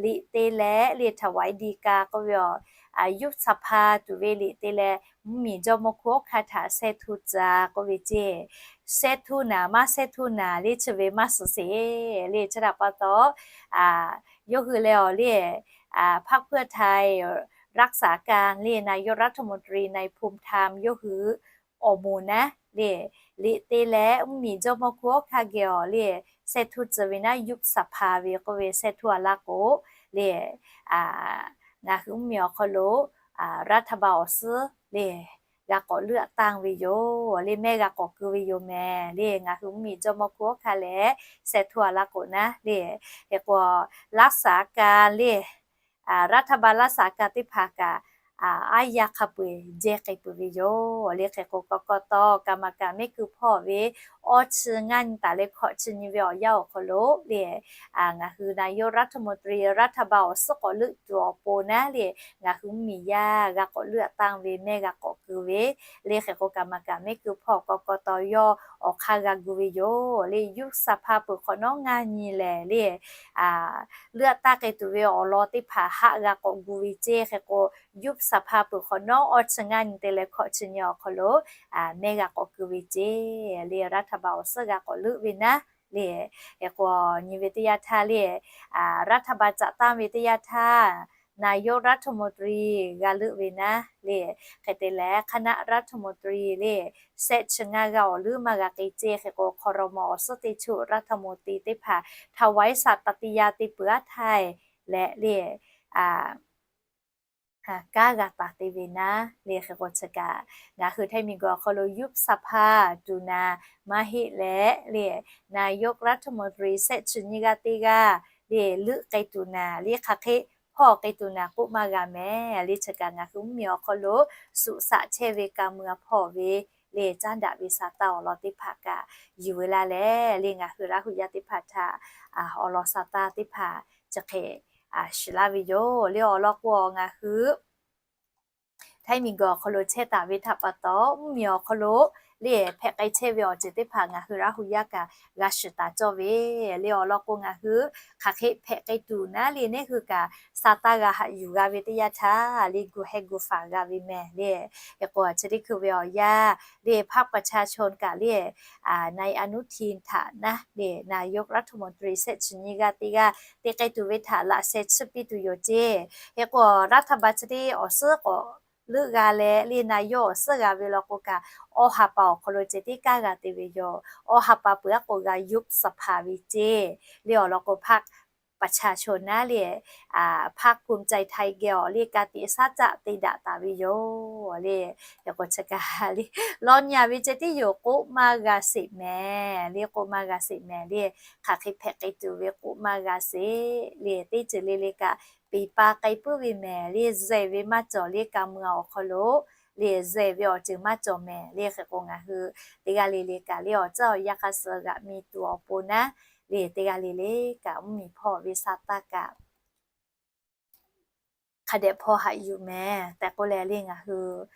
liꞈ te leh le ถวายฎีกา k'oˆ ve awˬ Yuˇ saˍ hpa tuˬ ve liꞈ te leh mvuhˇmiˬ jawˇmawˇ hkunˉ hawˉ hkanˇ htaꞈ sheh htu tcuh k'oˆ ve ceˇ. Sheh htu naˍ maˇ sheh htu naˍ le chi ve maˇ suhˍ sheˍ le. Chi htaꞈ pa taw, yawˇ hui leh awˬ le พรรคเพื่อไทย รักษาการ le นายกรัฐมนตรีในภูมิธรรม yawˇ hui awˬ moˍ naˉ le, liꞈ te leh mvuhˇmiˬ jawˇmawˇ hkunˉ hawˉ hkanˇ geh awˬ le sheh htu tcuh ve naˉ, yuˇ saˍ hpa ve k'oˆ ve sheh htu a laˇ k'o le, ngaˬ hui mvuhˇmiˬ awˬ hk'aw lo รัฐบาล awˬ suhˉ le g'a k'awꞈ เลือกตั้ง ve yoˬ le, mehˇ g'a k'awꞈ keu ve yoˬ mehˍ le. Ngaˬ hui mvuhˇmiˬ jawˇmawˇ hkunˉ hawˉ hkanˇ leh sheh htu a laˇ k'o naˉ le, hk'e k'o รักษาการ le รัฐบาล รักษาการ teˇ hpaˍ kaꞈ aˉ yaˇ hk'a peu-eˬ jehˇ k'ai peuˬ ve yoˬ le. Hk'e k'o กกต กรรมการ mehˆ kuiˬ hpawˇ ve awˇ chi ngaˇ nyi taˍ leh hkawꞈ chi nyi ve awˬ yanˇ awˬ hk'aw lo le, ngaˬ hui นายกรัฐมนตรี รัฐบาล awˬ suhˉ k'awꞈ leuˆ tuˬ awˬ pon naˉ le, ngaˬ hui mvuhˇmiˬ yaˇ g'a k'awꞈ เลือกตั้ง ve mehˇ g'a k'awꞈ keu ve le. Hk'e k'o กรรมการ mehˆ kuiˬ hpawˇ กกต yawˇ awˬ hk'aˇ g'a gu ve yoˬ le. Yuˇ saˍ hpa peuˬ hk'awꞈ nawˉ ngaˇ nyi lehˬ le, เลือกตั้ง k'ai tuˬ ve awˬ lawn teˇ hpaˍ haˆ g'a k'awꞈ gu ve ceˇ. Hk'e k'o yuˇ saˍ hpa peuˬ hk'awꞈ nawˉ awˇ chi ngaˇ nyi te leh hkawꞈ chi nyi awˬ hk'aw lo mehˇ g'a k'awꞈ keu ve ceˇ le. รัฐบาล awˬ suhˉ g'a k'awꞈ leuˆ ve naˉ le, hk'e k'o nyi ve teˇ yanˇ htaˇ le, รัฐบาล จัดตั้ง ve teˇ yanˇ htaˇ นายกรัฐมนตรี g'a leuˆ ve naˉ le, hk'e te leh คณะรัฐมนตรี le shehˆ chi ngaˇ g'aˇ awˬ leuˉ maˇ g'a k'ai ceˇ. Hk'e k'o ครม. awˬ suhˉ teˇ choˆ รัฐมนตรี teˇ hpaˍ ถวายสัตย์ปฏิญาณ te peuˬ aˉ htaˇ leh le, kanˉ g'a taˍ te ve naˉ le. Hk'e k'o chi kaꞈ ngaˬ hui htaiˇ miˬguiˬ awˬ hk'aw lo yuˇ saˍ hpa tuˬ naˍ maˇ heˆ leh le, นายกรัฐมนตรี shehˆ chi nyiˇ g'aˇ teˇ g'aˇ le leuˆ k'ai tuˬ naˍ le, hk'aˬ hk'e hpawˇ k'ai tuˬ naˍ k'oˆ maˇ g'a mehˍ le. Chi kaꞈ ngaˬ hui mvuhˇmiˬ awˬ hk'aw lo suꞈ shaꞈ chehˇ ve ka mui a hpawˇ ve le caˉ daꞈ ve sa taˇ awˬ lawn teˇ hpaˍ kaꞈ yuˬ ve laˇ leh le, ngaˬ hui Laˇ huˍ yaˇ teˇ hpaˍ htaꞈ awˬ lawn sa taˇ teˇ hpaˍ chi hk'e shiˍ laˇ ve yoˬ le. Awˬ lawn k'o ngaˬ hui htaiˇ miˬguiˬ awˬ hk'aw lo chehˇ taˍ ve htaꞈ pa taw, mvuhˇmiˬ awˬ hk'aw lo le hpehꞈ k'ai chehˇ ve awˬ ceuˬ teˇ hpaˍ ngaˬ hui Laˇ huˍ yaˇ kaꞈ g'a shiˍ taˍ cawˇ ve le. Awˬ lawn k'o ngaˬ hui hk'aˬ hk'e hpehꞈ k'ai tuˬ naˉ le, neˉ hui kaꞈ sa taˇ g'a haꞈ yuˬ g'a ve teˇ yanˇ htaˇ le, gu heh gu faˍ g'a ve mehˍ le. Hk'e k'o chi teˇ hkui ve awˬ yanˇ le พรรคประชาชน kaꞈ le นายอนุทิน htaꞈ naˉ le นายกรัฐมนตรี shehˆ chi nyiˇ g'aˇ teˇ g'aˇ te k'ai tuˬ ve htaꞈ laꞈ sheh tsuhˇ piˇ tuˬ yoˬ ceˇ. Hk'e k'o รัฐบาล chi teˇ awˬ suhˉ k'awꞈ leuˆ g'a leh le, na yawˇ awˬ suhˉ g'a ve law k'o kaꞈ, awˇ ha pa awˬ hk'aw lo ceh tiˉ kanˉ g'a te ve yoˬ. Awˇ ha pa peuˬ aˉ k'o g'a yuˇ saˍ hpa ve ceˇ le. Awˬ lawn k'o พรรคประชาชน naˉ le พรรคภูมิใจไทย geh awˬ le ka tiꞈ shaˉ caˆ te daꞈ taˍ ve yoˬ le. Hk'e k'o chi kaꞈ le, law nyi a ve ceh tiˉ yoˬ k'oˆ maˇ g'a sheˍ mehˍ le, k'oˆ maˇ g'a sheˍ mehˍ le. Hk'aˬ hk'e hpehꞈ k'ai tuˬ ve k'oˆ maˇ g'a sheˍ le. Teˇ ceuˬ le le kaꞈ peˍ pa k'ai puiˉ ve mehˍ le. Zehˬ ve maˇ cawˬ le, ka mui a awˬ hk'aw lo le zehˬ ve awˬ ceuˬ maˇ cawˬ mehˍ le. Hk'e k'o ngaˬ hui teˇ g'aˇ le le kaꞈ le awˬ tcuhˉ awˬ yanˇ hk'a suh g'aꞈ mi tuˬ awˬ pon naˉ le, teˇ g'aˇ le le kaꞈ mvuhˇmiˬ hpawˇ ve sa taˇ kaꞈ hk'a dehꞈ hpawˇ haꞈ yuˬ mehˍ tehꞈ k'oˆ leh le, ngaˬ hui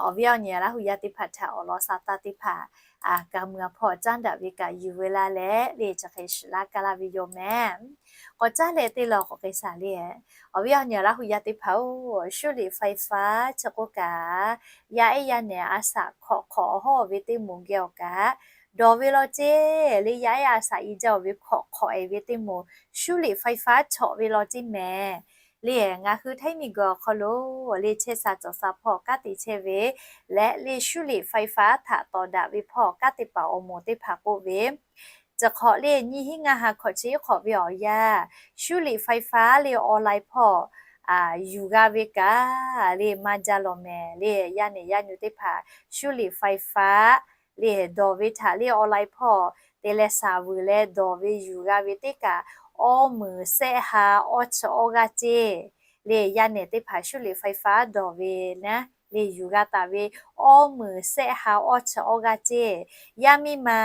awˬ viˉ awˬ nyi Laˇ huˍ yaˇ teˇ hpaˍ htaꞈ awˬ lawn sa taˇ teˇ hpaˍ ka mui a hpawˇ caˉ daꞈ ve kaꞈ yuˬ ve laˇ leh le, chi hk'e shiˍ laˇ kaˇ laˇ ve yoˬ mehˍ. K'awꞈ caˉ leh teˇ law k'awꞈ k'ai shaˍ le. Awˬ viˉ awˬ nyi Laˇ huˍ yaˇ teˇ hpaˍ-oˬ, shuˉ liꞈ faiˍ faˉ chi k'oˆ kaꞈ, yaˇ ehˉ yaˇ nehˬ a shaꞈ hkawꞈ hk'awꞈ awˬ hawˉ ve teˇ moˍ geh awˬ kaꞈ dawˬ ve law ceˇ le. Yaˇ ehˉ a shaꞈ i jaˇ-oˬ ve hkawꞈ hk'awꞈ ehˍ ve teˇ moˍ shuˉ liꞈ faiˍ faˉ chawꞈ ve law ceˇ mehˍ le. Ngaˬ hui htaiˇ miˬguiˬ awˬ hk'aw lo le chehˇ sha cawˬ sha hpawˇ kanˉ te chehˇ ve leh le, shuˉ liꞈ faiˍ faˉ htaꞈ tawˍ daꞈ ve hpawˇ kanˉ te paˍ awˬ moˍ teˇ hpaˍ k'oˆ ve, chi hk'awꞈ le nyiˇ hinˉ ngaˇ ha hkawꞈ chi hk'awꞈ ve awˬ yanˇ, shuˉ liꞈ faiˍ faˉ le online hpawˇ yuˬ g'a ve kaꞈ le maˇ jaˇ lawˬ mehˍ le. Yaˇ nehˬ yaˇ nu teˇ hpaˍ shuˉ liꞈ faiˍ faˉ le dawˬ ve htaꞈ le online hpawˇ te leh shaˍ vuiˬ leh dawˬ ve yuˬ g'a ve teˇ kaꞈ, awˇ meunˍ shehˆ ha awˇ chi awˇ g'aˇ ceˇ le. Yaˇ nehˬ teˇ hpaˍ shuˉ liꞈ faiˍ faˉ dawˬ ve naˉ le yuˬ g'a taˍ ve awˇ meunˍ shehˆ ha awˇ chi awˇ g'aˇ ceˇ. Yaˇ miˇ ma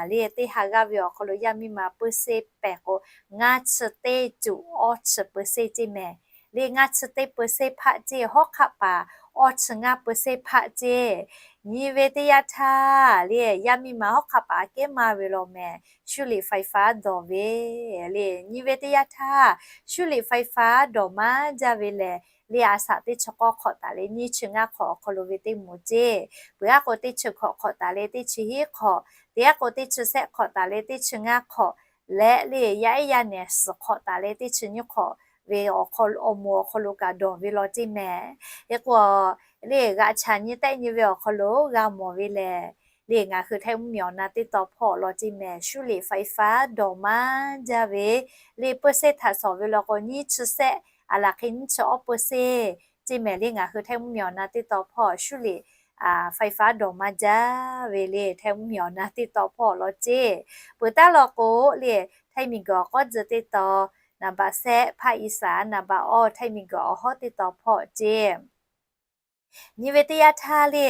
le teˇ ha g'aˇ ve awˬ hk'aw lo yaˇ miˇ ma เปอร์เซ็นต์ pehˬ k'o, ngaˇ chi teˇ cuˬ awˇ chi เปอร์เซ็นต์ ceˇ mehˍ le. Ngaˇ chi teˇ เปอร์เซ็นต์ hpaˆ ceˇ, hawˉ hk'aˆ paˍ awˇ chi ngaˇ เปอร์เซ็นต์ hpaˆ ceˇ. Nyi ve teˇ yanˇ htaˇ le, yaˇ miˇ ma hawˉ hk'aˆ paˍ aꞈ kehˉ maˇ ve law mehˍ, shuˉ liꞈ faiˍ faˉ dawˬ ve le. Nyi ve teˇ yanˇ htaˇ, shuˉ liꞈ faiˍ faˉ dawˬ maˇ jaˇ ve lehˬ, le a shaꞈ teˇ chi k'awˇ hk'awꞈ taˍ leh nyiˇ chi ngaˇ hk'awꞈ awˬ hk'aw lo ve teˇ moˍ ceˇ. Peuˬ aˉ k'o teˇ chi hkawꞈ hk'awꞈ taˍ leh teˇ chi hiˉ hk'awꞈ, teˇ aˉ k'o teˇ chi sehˆ hk'awꞈ taˍ leh teˇ chi ngaˇ hk'awꞈ leh le yaˇ ehˉ yaˇ nehˬ suhˍ hk'awꞈ taˍ leh teˇ chi nyiˇ hk'awꞈ ve awˬ hk'aw, awˬ moˍ awˬ hk'aw lo kaꞈ dawˬ ve law ceˇ mehˍ. Hk'e k'o le g'aꞈ chaꞈ nyi tehˆ nyi ve awˬ hk'aw lo g'a mawˬ ve lehˬ, le ngaˬ hui Htaiˇ mvuhˇmiˬ awˬ na teˇ taw hpawˇ awˬ lawn ceˇ mehˍ, shuˉ liꞈ faiˍ faˉ dawˬ maˇ jaˇ ve le เปอร์เซ็นต์ htaꞈ shawˍ ve law k'o nyiˇ chi sehˆ, aˬ laˬ hk'e nyiˇ chi awˇ เปอร์เซ็นต์ ceˇ mehˍ. Le ngaˬ hui Htaiˇ mvuhˇmiˬ awˬ na teˇ taw hpawˇ shuˉ liꞈ faiˍ faˉ dawˬ maˇ jaˇ ve le Htaiˇ mvuhˇmiˬ awˬ na teˇ taw hpawˇ awˬ lawn ceˇ. Peuˬ taˉ law k'o le Htaiˇ miˬguiˬ awˬ k'awˇ tcuh teˇ taw, naˍ baꞈ sehˆ ภาคอีสาน, naˍ baꞈ awˇ Htaiˇ miˬguiˬ awˬ hawˉ teˇ taw hpawˇ ceˇ. Nyi ve teˇ yanˇ htaˇ le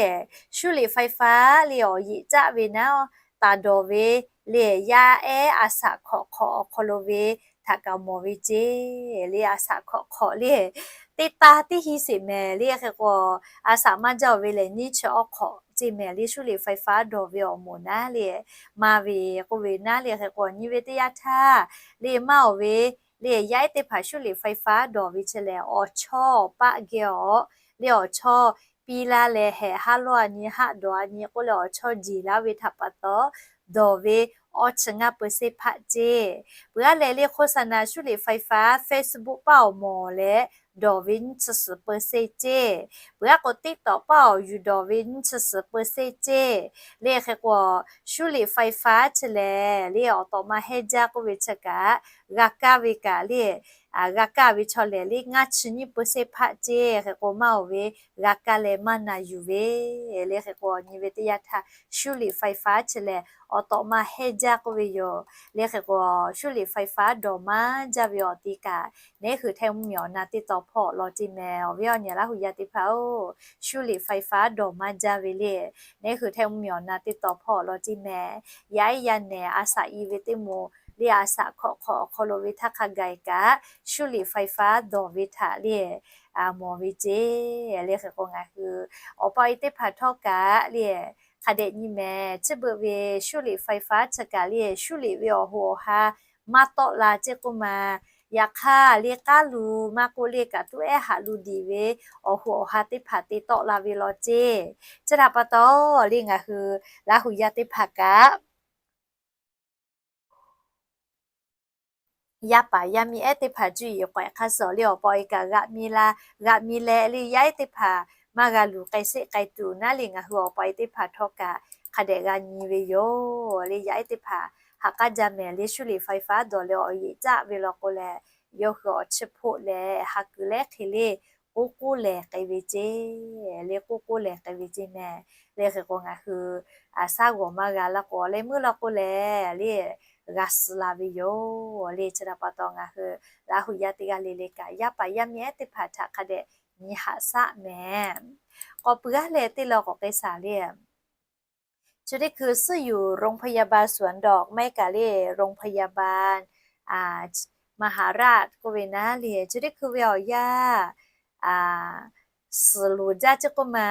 shuˉ liꞈ faiˍ faˉ le awˬ yeꞈ caˆ ve naˉ taˍ dawˬ ve le yaˇ ehˉ a shaꞈ hkawꞈ hk'awꞈ awˬ hk'aw lo ve htaꞈ kaꞈ mawˬ ve ceˇ. Le a shaꞈ hkawꞈ hk'awꞈ le teˇ taˇ tiˉ hiˇ sheˍ mehˍ. Le hk'e k'o a shaꞈ maˇ jaˇ-oˬ ve lehˬ nyiˇ chi awˇ hk'awꞈ ceˇ mehˍ. Le shuˉ liꞈ faiˍ faˉ dawˬ ve awˬ moˍ naˉ le maˇ ve k'oˆ ve naˉ le hk'e k'o nyi ve teˇ yanˇ htaˇ le maˇ-oˬ ve le yaˇ ehˉ teˇ hpaˍ shuˉ liꞈ faiˍ faˉ dawˬ ve chi lehˬ awˬ chawˇ paˆ geh awˬ le awˬ chawˇ piˇ laˇ leh hehꞈ haˉ lawˇ a nyi haˆ dawˬ a nyi k'oˆ leh awˬ chawˇ jeˬ laˇ ve htaꞈ pa taw dawˬ ve awˇ chi ngaˇ เปอร์เซ็นต์ hpaˆ ceˇ. Peuˬ aˉ lehˬ le โฆษณา shuˉ liꞈ faiˍ faˉ Facebook paˆ awˬ mawˬ leh dawˬ ve nyiˇ chi suhˍ เปอร์เซ็นต์ ceˇ. Peuˬ aˉ k'o TikTok paˆ awˬ yuˬ dawˬ ve nyiˇ chi suhˍ เปอร์เซ็นต์ ceˇ. Le hk'e k'o shuˉ liꞈ faiˍ faˉ chi lehˬ le awˬ tawꞈ ma hehnˇ jaˇ k'oˆ ve chi kaꞈ g'a kaˇ ve kaꞈ le g'a kaˇ ve chaw lehˬ le ngaˇ chi nyiˇ เปอร์เซ็นต์ hpaˆ ceˇ. Hk'e k'o maˇ-oˬ ve g'a kaˇ leh maˇ na yuˬ ve le hk'e k'o nyi ve teˇ yanˇ htaˇ shuˉ liꞈ faiˍ faˉ chi lehˬ awˬ tawꞈ ma hehnˇ jaˇ k'oˆ ve yoˬ. Le hk'e k'o shuˉ liꞈ faiˍ faˉ dawˬ maˇ jaˇ ve awˬ ti kaꞈ neˉ hui Htaiˇ mvuhˇmiˬ awˬ na teˇ taw hpawˇ awˬ lawn ceˇ mehˍ. Awˬ viˉ awˬ nyi Laˇ huˍ yaˇ teˇ hpaˍ-oˬ, shuˉ liꞈ faiˍ faˉ dawˬ maˇ jaˇ ve le neˉ hui Htaiˇ mvuhˇmiˬ awˬ na teˇ taw hpawˇ awˬ lawn ceˇ mehˍ. Yaˇ ehˉ yaˇ nehˬ a shaꞈ i ve teˇ moˍ le a shaꞈ hkawꞈ hk'awꞈ awˬ hk'aw lo ve htaˇ hk'a gaˬ kaꞈ shuˉ liꞈ faiˍ faˉ dawˬ ve htaꞈ le mawˬ ve ceˇ. Le hk'e k'o ngaˬ hui awˬ pa awˬ e teˇ hpaˍ htawˇ kaꞈ le hk'a dehꞈ nyi mehˍ. Chi beuꞈ ve shuˉ liꞈ faiˍ faˉ chi kaꞈ le shuˉ liꞈ ve awˬ hoꞈ awˬ ha maˇ tawˆ la ceˇ k'oˆ ma. Yaꞈ hk'aˇ le k'aˉ lu maˇ k'oˆ le kaꞈ tuˉ ehˉ haꞈ lu diˍ ve awˬ hoꞈ awˬ ha teˇ hpaˍ te tawˆ la ve law ceˇ. Chi htaꞈ pa taw le ngaˬ hui Laˇ huˍ yaˇ teˇ hpaˍ kaꞈ yaˇ paˍ yaˇ miˇ ehˉ teˇ hpaˍ cuˇ yiˍ k'awehꞈ hk'a suh le awˬ pa awˬ e kaꞈ g'a mi la, g'a mi leh le yaˇ ehˉ teˇ hpaˍ maˇ g'a luˬ k'ai sheˆ k'ai tuˬ naˉ le ngaˬ hui awˬ pa awˬ e teˇ hpaˍ htawˇ kaꞈ hk'a dehꞈ g'a nyi ve yoˬ. Le yaˇ ehˉ teˇ hpaˍ ha k'aˉ jaˇ mehˍ. Le shuˉ liꞈ faiˍ faˉ dawˬ leh awˬ yeꞈ caˆ ve law k'o lehˬ yawˇ hui awˬ chi hpoˆ leh ha kuiˬ lehˉ hk'e le k'oˆ k'oˆ lehˬ k'ai ve ceˇ. Le k'oˆ k'oˆ lehˬ k'ai ve ceˇ mehˍ. Le hk'e k'o ngaˬ hui shaˉ g'awˬ maˇ g'a la k'o leh meuˇ law k'o lehˬ le g'a suh la ve yoˬ. Le chi htaꞈ pa taw ngaˬ hui Laˇ huˍ yaˇ teˇ g'aˇ le le kaꞈ yaˇ paˍ yaˇ miˇ ehˉ teˇ hpaˍ htaꞈ hk'a dehꞈ nyi haꞈ shaˆ mehˍ. K'awꞈ pui g'aˇ leh teˇ law k'awꞈ k'ai shaˍ le จุดนี้คือ ซื่ออยู่ โรงพยาบาลสวนดอก maˇ heˆ kaꞈ le โรงพยาบาล มหาราช k'oˆ ve naˉ le จุดนี้คือ ve awˬ yanˇ suhˍ loˍ jaˇ ceˇ k'oˆ ma.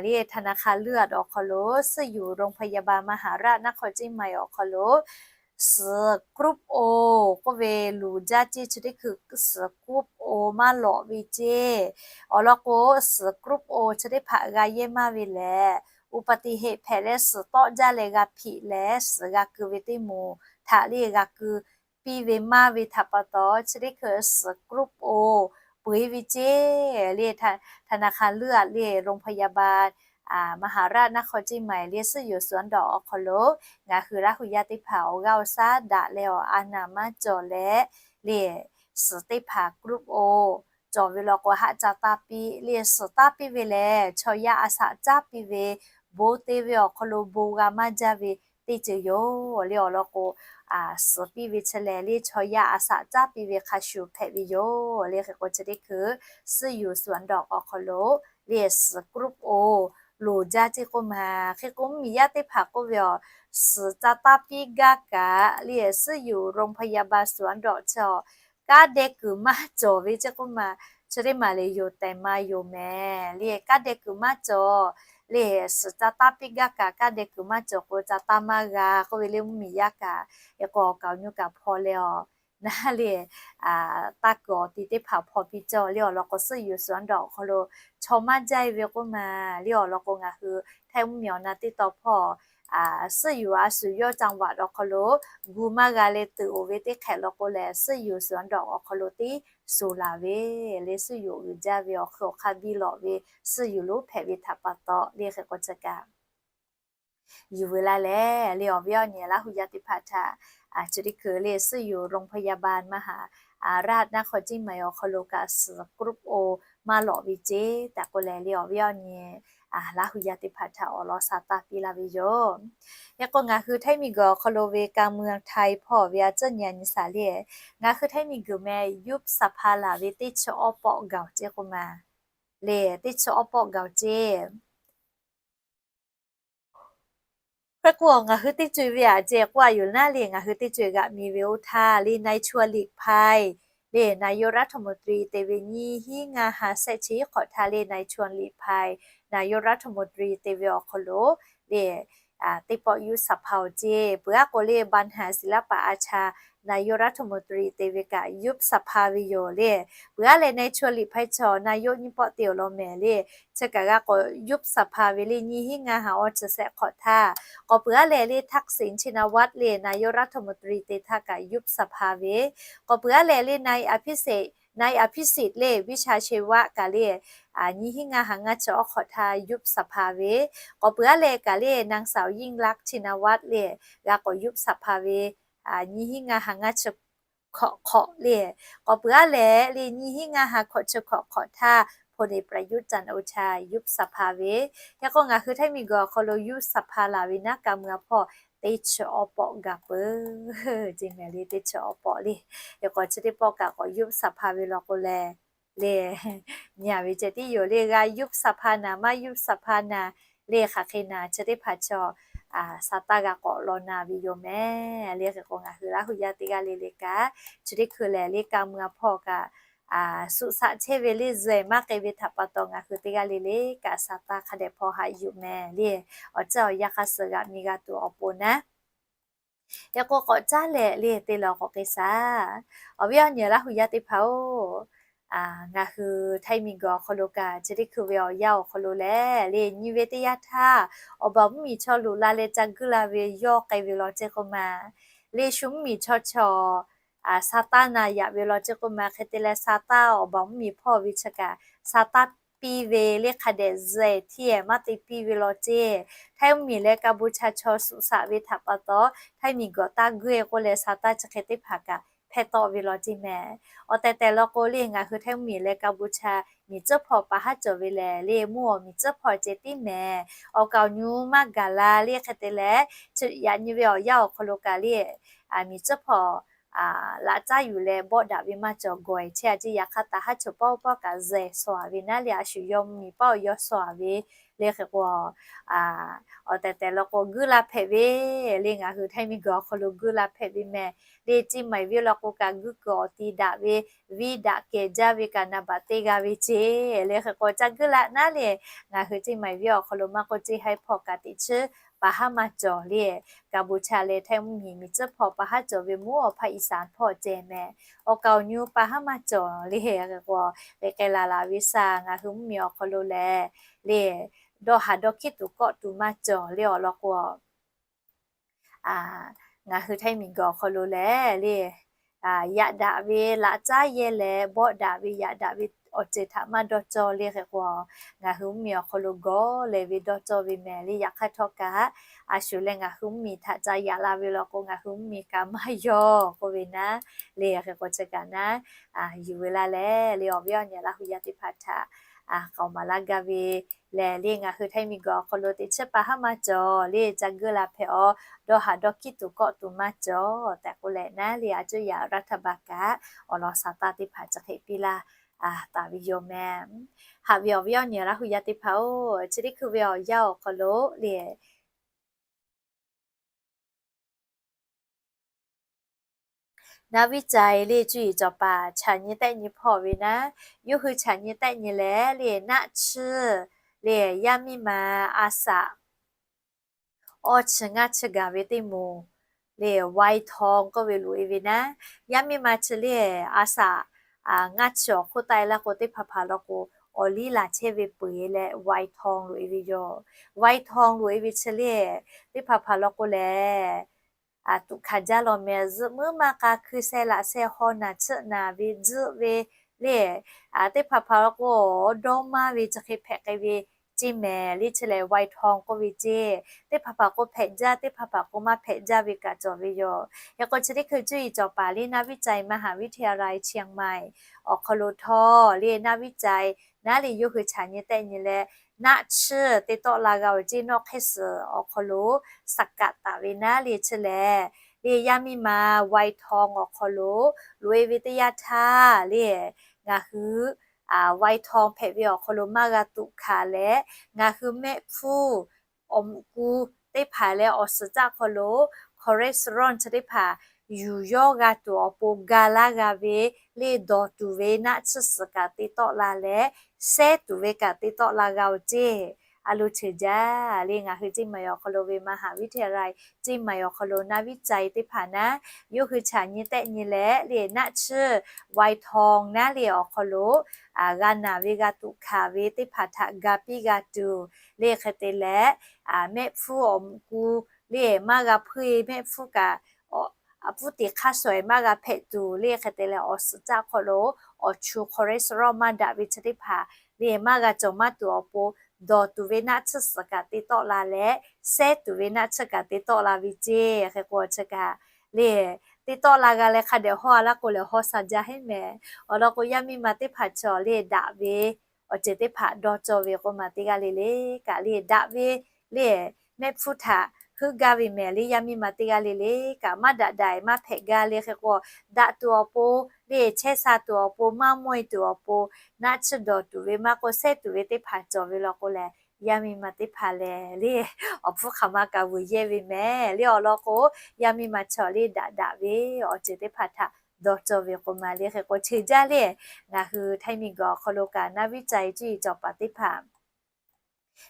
Le ธนาคารเลือด awˬ hk'aw lo ซื่ออยู่ โรงพยาบาลมหาราชนครเชียงใหม่ awˬ hk'aw lo suhˍ group O k'oˆ ve loˍ jaˇ ceˇ. จุดนี้คือ suhˍ group O maˇ lawꞈ ve ceˇ. Awˬ lawn k'o suhˍ group O chi teˇ hpaˍ g'a yehˇ maˇ ve lehˬ อุบัติเหตุ hpehꞈ leh suhˍ tawˆ jaˇ leh g'a hpiꞈ leh suhˍ g'a keu ve teˇ moˍ htaꞈ le g'a keu piˇ ve maˇ ve htaꞈ pa taw chi teˇ hkui suhˍ group O peu eˬ ve ceˇ. Le ธนาคารเลือด le โรงพยาบาล มหาราชนครเชียงใหม่ le ซื่ออยู่สวนดอก awˬ hk'aw lo ngaˬ hui Laˇ huˍ yaˇ teˇ hpaˍ awˬ g'aˇ awˬ shaˉ daꞈ leh awˬ a naˍ maˇ cawˬ leh le suhˍ teˇ hpaˍ group O cawˬ ve law k'o haˆ ca taˇ piˇ le suhˍ taˇ piˇ ve lehˬ chaw yaˇ a shaꞈ caˉ piˇ ve bon te ve awˬ hk'aw lo bon g'a maˇ jaˇ ve teˇ ceuˬ yoˬ. Le awˬ lawn k'o suhˍ piˇ ve chi lehˬ le chaw yaˇ a shaꞈ caˉ piˇ ve hk'a shuˍ hpehꞈ ve yoˬ. Le hk'e k'o chi teˇ hkui ซื่ออยู่สวนดอก awˬ hk'aw lo le suhˍ group O loˍ jaˇ ceˇ k'oˆ ma. Hk'e k'o mvuhˇmiˬ yaˇ teˇ hpaˍ k'oˆ ve awˬ suhˍ ca taˇ piˇ gaˇ kaꞈ le ซื่ออยู่โรงพยาบาลสวนดอก chi awˬ kanˉ deh kuiˬ maˇ cawˬ ve ceˇ k'oˆ ma. Chi teˇ maˬ le yoˬ tehˬ ma yoˬ mehˍ. Le kanˉ deh kuiˬ maˇ cawˬ le suhˍ ca taˇ piˇ gaˇ kaꞈ kanˉ deh kuiˬ maˇ cawˬ k'o ca taˇ maˇ g'a k'oˆ ve le mvuhˇmiˬ yaˇ kaꞈ e k'o awˬ kaˍ awˬ nyi kaꞈ hpaw leh awˬ naˉ le, taˇ kuiˬ awˬ ti teˇ hpaˍ hpaw piˇ cawˇ le awˬ lawn k'o, suhˆ yuˬ suhˍ awˬ dawˬ awˬ hk'aw lo chaw maˇ jaiˇ ve k'oˆ ma le awˬ lawn k'o, ngaˬ hui Htaiˇ mvuhˇmiˬ awˬ na teˇ taw hpawˇ suhˆ yuˬ a shuˍ yawˇ จังหวัด awˬ hk'aw lo gu maˇ g'a leh tuiˬ oˬ ve teˇ hk'ehꞈ law k'o lehˬ, suhˆ yuˬ suhˍ awˬ dawˬ awˬ hk'aw lo tiˉ suhˍ laˬ ve le. Suhˆ yuˬ uiˍ jaˇ ve awˬ hk'e awˬ hk'aˇ biˇ lawꞈ ve suhˆ yuˬ lonˉ hpehꞈ ve htaꞈ pa taw le hk'e k'o chi kaꞈ yuˬ ve laˇ leh le awˬ viˉ awˬ nyi Laˇ hu yaˇ teˇ hpaˍ htaꞈ chi teˇ hkui le suhˆ yuˬ โรงพยาบาลมหาราชนครเชียงใหม่ awˬ hk'aw lo kaꞈ suhˍ กรุ๊ป o maˇ lawꞈ ve ceˇ tehꞈ k'oˆ leh le awˬ viˉ awˬ nyi Laˇ hu yaˇ teˇ hpaˍ htaꞈ awˬ lawn sa taˇ piˇ laˇ ve yoˬ. Hk'e k'o ngaˬ hui Htaiˇ miˬguiˬ awˬ hk'aw lo ve การเมืองไทย hpawˇ ve a ciˉ nyi a nyi saˍ le, ngaˬ hui Htaiˇ miˬguiˬ meh ยุบสภา laˬ ve teˇ chi awˇ pawˆ gaˬ oˬ ceˇ k'oˆ ma le, teˇ chi awˇ pawˆ gaˬ oˬ ceˇ. Hk'e k'o ngaˬ hui teˇ co-e ve aꞈ ceh k'oˆ a yoˬ naˉ le, ngaˬ hui teˇ co-e g'aꞈ mi ve oˇ htaˇ le นายชวนหลีกภัย le นายกรัฐมนตรี te ve nyiˇ hinˉ ngaˇ ha shehˆ chi hiˉ hk'awꞈ htaˇ le นายชวนหลีกภัย นายกรัฐมนตรี te ve awˬ hk'aw lo le teˇ pawˆ ยุบสภา oˬ ceˇ. Peuˬ aˉ k'o le บรรหารศิลปอาชา นายกรัฐมนตรี te ve kaꞈ ยุบสภา ve yoˬ le. Peuˬ aˉ leh นายชวนหลีกภัย chaw นายกนายก nyiˇ pawˆ te awˬ lawn mehˍ le. Chi kaꞈ g'a k'awꞈ ยุบสภา ve le nyiˇ hinˉ ngaˇ ha awˇ chi shehˆ hk'awꞈ htaˇ. K'awꞈ peuˬ aˉ leh le ทักษิณ ชินวัตร le นายกรัฐมนตรี te htaˇ kaꞈ ยุบสภา ve. K'awꞈ peuˬ aˉ leh le นายอภิสิทธิ์ นายอภิสิทธิ์ le วิชาชีวะ kaꞈ le nyiˇ hinˉ ngaˇ ha ngaˇ chi awˇ hk'awꞈ htaˇ ยุบสภา ve. K'awꞈ peuˬ aˉ leh kaꞈ le นางสาว ยิ่งลักษณ์ ชินวัตร le g'a k'awꞈ ยุบสภา ve nyiˇ hinˉ ngaˇ ha ngaˇ chi hkawꞈ hk'awꞈ le. K'awꞈ peuˬ aˉ leh le nyiˇ hinˉ ngaˇ ha hkawꞈ chi hkawꞈ hk'awꞈ htaˇ พลเอกประยุทธ์ จันทร์โอชา ยุบสภา ve. Hk'e k'o ngaˬ hui Htaiˇ miˬguiˬ awˬ hk'aw lo ยุบสภา laˬ ve naˉ การเมือง hpawˇ teˇ chi awˇ pawˆ gaˬ peuˬ ceˇ mehˍ le, teˇ chi awˇ pawˆ le. Hk'e k'o chi teˇ pawˆ kaꞈ k'awꞈ ยุบสภา ve law k'o leh le nyi a ve ceh tiˉ yoˬ le. G'a ยุบสภา naˍ maˇ ยุบสภา naˍ le hk'aˬ hk'e naˍ chi teˇ hpaˍ chaw sa taˇ g'a k'awꞈ law na ve yoˬ mehˍ le. Hk'e k'o ngaˬ hui Laˇ hu yaˇ teˇ g'aˇ le le kaꞈ chi teˇ hkui lehˬ le การเมือง hpawˇ kaꞈ suhˍ shaꞈ chehˇ ve le zuhꞈ maˇ k'ai ve htaꞈ pa taw ngaˬ hui teˇ g'aˇ le le kaꞈ sa taˇ hk'a dehꞈ hpaw haꞈ yuˬ mehˍ le. Awˬ ceuˬ awˬ yanˇ hk'a suh g'aꞈ mi g'a tuˬ awˬ pon naˉ Hk'e k'o k'awꞈ caˉ leh le te leh k'awꞈ k'ai shaˍ. Awˬ viˉ awˬ nyi Laˇ hu yaˇ teˇ hpaˍ-oˬ, ngaˬ hui Htaiˇ miˬguiˬ awˬ hk'aw lo kaꞈ chi teˇ hkui ve awˬ yanˇ awˬ hk'aw lo lehˬ le nyi ve teˇ yanˇ htaˇ awˬ baˬ mvuhˇmiˬ chaw loꞈ la leh ca guiˇ la ve yawˇ k'ai ve law ceˇ k'oˆ ma. Le shu mvuhˇmiˬ chaw chaw sa taˇ na yaꞈ ve law ceˇ k'oˆ ma. Hk'e te leh sa taˇ awˬ baˬ mvuhˇmiˬ hpawˇ ve chi kaꞈ sa taˇ piˇ ve le hk'a dehꞈ zuhꞈ tiˉ maˇ te piˇ ve law ceˇ. Htaiˇ mvuhˇmiˬ leh กัมพูชา chaw suhˍ shaꞈ ve htaꞈ pa taw Htaiˇ miˬguiˬ taˇ guiˇ-e k'oˆ leh sa taˇ chi hk'e teˇ hpaˍ kaꞈ hpehˇ tawˆ ve law ceˇ mehˍ. Awˬ tehˬ tehˬ law k'o le ngaˬ hui Htaiˇ mvuhˇmiˬ leh กัมพูชา miˬ tcuhˉ hpawˇ pa haˉ cawˬ ve lehˬ le mvuhˇ awˬ miˬ tcuhˉ hpawˇ ceh tiˉ mehˍ. Awˬ kaˍ awˬ nyu maˇ gaˬ la le hk'e te leh, yaꞈ nyi ve awˬ yanˇ awˬ hk'aw lo kaꞈ le miˬ tcuhˉ hpawˇ laꞈ caˉ yuˬ leh bawˆ daꞈ ve maˇ cawˬ gawˬ-e chehˇ a ceˇ. Yaꞈ hk'aˇ taˍ haˉ cawˬ pawˆ pawˆ kaꞈ zuhꞈ shawˍ ve naˉ le a shu yawˇ mvuhˇmiˬ paˆ awˬ yawˇ shawˍ ve le hk'e k'o awˬ tehˬ tehˬ law k'o guiˇ la hpehꞈ ve le ngaˬ hui Htaiˇ miˬguiˬ awˬ hk'aw lo guiˇ la hpehꞈ ve mehˍ. Le Ciˇ Maiˍ venˇ law k'o kaꞈ guiˇ kuiˬ awˬ ti daꞈ ve, viˇ daꞈ kehˬ jaˇ ve kaꞈ naˍ baꞈ teˇ g'a ve ceˇ le hk'e k'o ca guiˇ la naˉ le ngaˬ hui Ciˇ Maiˍ venˇ awˬ hk'aw lo maˇ k'oˆ Ciˇ Haiˇ hpawˇ kaꞈ teꞈ chiˉ pa haˉ maˇ cawˬ le. กัมพูชา leh Htaiˇ mvuhˇmiˬ miˬ tcuhˉ hpawˇ pa haˉ cawˬ ve mvuhˇ awˬ hpaˇ อีสาน hpawˇ ceh mehˍ. Awˬ kaˍ awˬ nyu pa haˉ maˇ cawˬ le hk'e k'o, k'ai k'ai laˬ laˬ ve shaˍ ngaˬ hui mvuhˇmiˬ awˬ hk'aw lo lehˬ le dawˇ haˍ dawˇ hkiˉ tuˬ kawˆ tuˬ maˇ cawˬ le awˬ lawn k'o ngaˬ hui Htaiˇ miˬguiˬ awˬ hk'aw lo lehˬ le yaꞈ daꞈ ve laꞈ caˉ yehˇ leh bawˆ daꞈ ve yaꞈ daꞈ ve awˬ ceuˬ htaꞈ maˇ dawˇ cawˇ le hk'e k'o, ngaˬ hui mvuhˇmiˬ awˬ hk'aw lo gawˬ leh ve dawˇ cawˇ ve mehˍ le. Yaꞈ hk'aˇ htawˇ kaꞈ a shu leh ngaˬ hui mvuhˇmiˬ htaꞈ ca yaꞈ la ve law k'o ngaˬ hui mvuhˇmiˬ kaꞈ maˇ yawˇ k'oˆ ve naˉ le hk'e k'o chi kaꞈ naˉ yuˬ ve laˇ leh le awˬ viˉ awˬ nyi Laˇ hu yaˇ teˇ hpaˍ htaꞈ k'aoˍ maˍ laˇ gaˇ ve lehˬ le ngaˬ hui Htaiˇ miˬguiˬ awˬ hk'aw lo teꞈ chiˉ pa haˉ maˇ cawˬ le ca guiˇ la hpehꞈ awˬ dawˇ haˍ dawˇ hkiˉ tuˬ kawˆ tuˬ maˇ cawˬ tehꞈ k'oˆ leh naˉ le a cuˇ yaꞈ raˇ htaˇ baˬ kaꞈ awˬ lawn sa taˇ teˇ hpaˍ chi hk'e piˇ laˇ taˍ ve yoˬ mehˍ. Haꞈ ve awˬ viˉ awˬ nyi Laˇ hu yaˇ teˇ hpaˍ-oˬ, chi teˇ hkui ve awˬ yanˇ awˬ hk'aw lo le Naˆ viˉ cai le cuˇ yiˍ cawˬ paˍ chaꞈ nyi tehˆ nyi hpawˇ ve naˉ, yawˇ hui chaꞈ nyi tehˆ nyi leh le naˆ chiˇ le yaˇ miˇ ma a shaꞈ awˇ chi ngaˇ chi gaˬ ve teˇ moˍ le ไวทอง k'oˆ ve loꞈ-e ve naˉ. Yaˇ miˇ ma chi le a shaꞈ ngaˇ chi awˬ hk'oˆ taˆ-e laˇ k'o, teˇ hpaˍ hpaˍ law k'o, awˬ liˇ laˬ chehˇ ve peuˬ-e leh ไวทอง loꞈ-e ve yoˬ. ไวทอง loꞈ-e ve chi le, teˇ hpaˍ hpaˍ law k'o lehˬ, tuꞈ hkanˍ jaˇ law meh, zuhꞈ muiˉ maˇ k'a hkui sheh laꞈ sheh haw naˬ chiˆ naˬ ve zuhˆ ve le, teˇ hpaˍ hpaˍ law k'o, dawˇ maˇ ve chi hk'e hpehꞈ k'ai ve ceˇ mehˍ le. Chi lehˬ ไวทอง k'oˆ ve ceˇ. Teˇ hpaˍ hpaˍ k'o hpehꞈ jaˇ, teˇ hpaˍ hpaˍ k'o maˇ hpehꞈ jaˇ ve kaꞈ cawˬ ve yoˬ. Hk'e k'o, chi teˇ hkui cuˇ yiˍ cawˬ paˍ le นาวิจัย มหาวิทยาลัยเชียงใหม่ awˬ hk'aw lo htawˇ le นาวิจัย naˉ le yawˇ hui chaꞈ nyi tehˆ nyi leh, naˆ chiˇ te tawˆ la g'a-oˬ ceˇ. Nawˆ hk'ehˇ suhˍ awˬ hk'aw lo สกัด taˍ ve naˉ le chi lehˬ, le yaˇ miˇ ma ไวทอง awˬ hk'aw lo loꞈ-e ve teˇ yanˇ htaˇ le, ngaˬ hui ไวทอง hpehꞈ ve awˬ hk'aw lo maˇ g'a tuꞈ hkanˍ leh, ngaˬ hui mehˆ hpfuhˇ awˬ muꞈ ku teˇ hpaˍ leh awˬ suhˍ caˆ hk'aw lo cholesterol chi teˇ hpaˍ yuˬ yawˇ g'a tuˬ awˬ pon ga laˇ g'a ve le, dawˬ tuˬ ve naˆ chiˇ suhˍ kaꞈ te tawˆ la leh, sehˉ tuˬ ve kaꞈ te tawˆ la g'a-oˬ ceˇ. A lo cheuˬ jaˇ le, ngaˬ hui ceˇ maˬ awˬ hk'aw lo ve มหาวิทยาลัย ceˇ maˬ awˬ hk'aw lo นาวิจัย teˇ hpaˍ naˉ, yawˇ hui chaꞈ nyi tehˆ nyi leh le, naˆ chiˇ ไวทอง naˉ le awˬ hk'aw lo g'a naˬ ve g'a tuꞈ hkanˍ ve teˇ hpaˍ htaꞈ ga piˇ g'a tuˬ le. Hk'e te leh, mehˆ hpfuhˇ awˬ muꞈ ku le maˇ g'a hpuiˇ-e, mehˆ hpfuhˇ kaꞈ pfuhˇ tiꞈ hk'aˇ shawˍ-e maˇ g'a hpehꞈ tuˬ le. Hk'e te leh awˬ suhˍ caˆ hk'aw lo awˬ chu cholesterol maˇ daꞈ ve chi teˇ hpaˍ le maˇ g'a cawˬ maˇ tuˬ awˬ pon, dawˬ tuˬ ve naˆ chiˇ suhˍ kaꞈ te tawˆ la leh, sehˉ tuˬ ve naˆ chiˇ kaꞈ te tawˆ la ve ceˇ. Hk'e k'o chi kaꞈ le, te tawˆ la g'a leh hk'a dehꞈ haw-a laˇ k'o lehˬ, haw sha jaˇ heˆ mehˍ. Awˬ lawn k'o, yaˇ miˇ ma teˇ hpaˍ chaw le daꞈ ve awˬ ceuˬ teˇ hpaˍ dawˇ cawˇ ve k'oˆ ma, teˇ g'aˇ le le kaꞈ le daꞈ ve le, mehˆ hpfuhˇ htaꞈ heuˆ gaˇ ve mehˍ le. Yaˇ miˇ ma teˇ g'aˇ le le kaꞈ maˇ daꞈ daꞈ-e maˇ hpehꞈ gaˇ le. Hk'e k'o, daꞈ tuˬ awˬ pon le, chehˇ sha tuˬ awˬ pon, maˇ mawˇ-e tuˬ awˬ pon, naˆ chiˇ dawˬ tuˬ ve maˇ k'oˆ, sehˉ tuˬ ve teˇ hpaˍ cawˬ ve law k'o lehˬ, yaˇ miˇ ma teˇ hpaˍ lehˬ le, awˬ hpfuhˇ hk'aˬ ma kaꞈ vuiˬ yehˇ ve mehˍ le. Awˬ lawn k'o, yaˇ miˇ ma chaw le daꞈ daꞈ ve awˬ ceuˬ teˇ hpaˍ htaꞈ dawˇ cawˇ ve k'oˆ ma le. Hk'e k'o, cheuˬ jaˇ le, ngaˬ hui Htaiˇ miˬ guiˬ awˬ hk'aw lo kaꞈ นักวิจัย cuˇ yiˍ cawˬ paˍ teˇ hpaˍ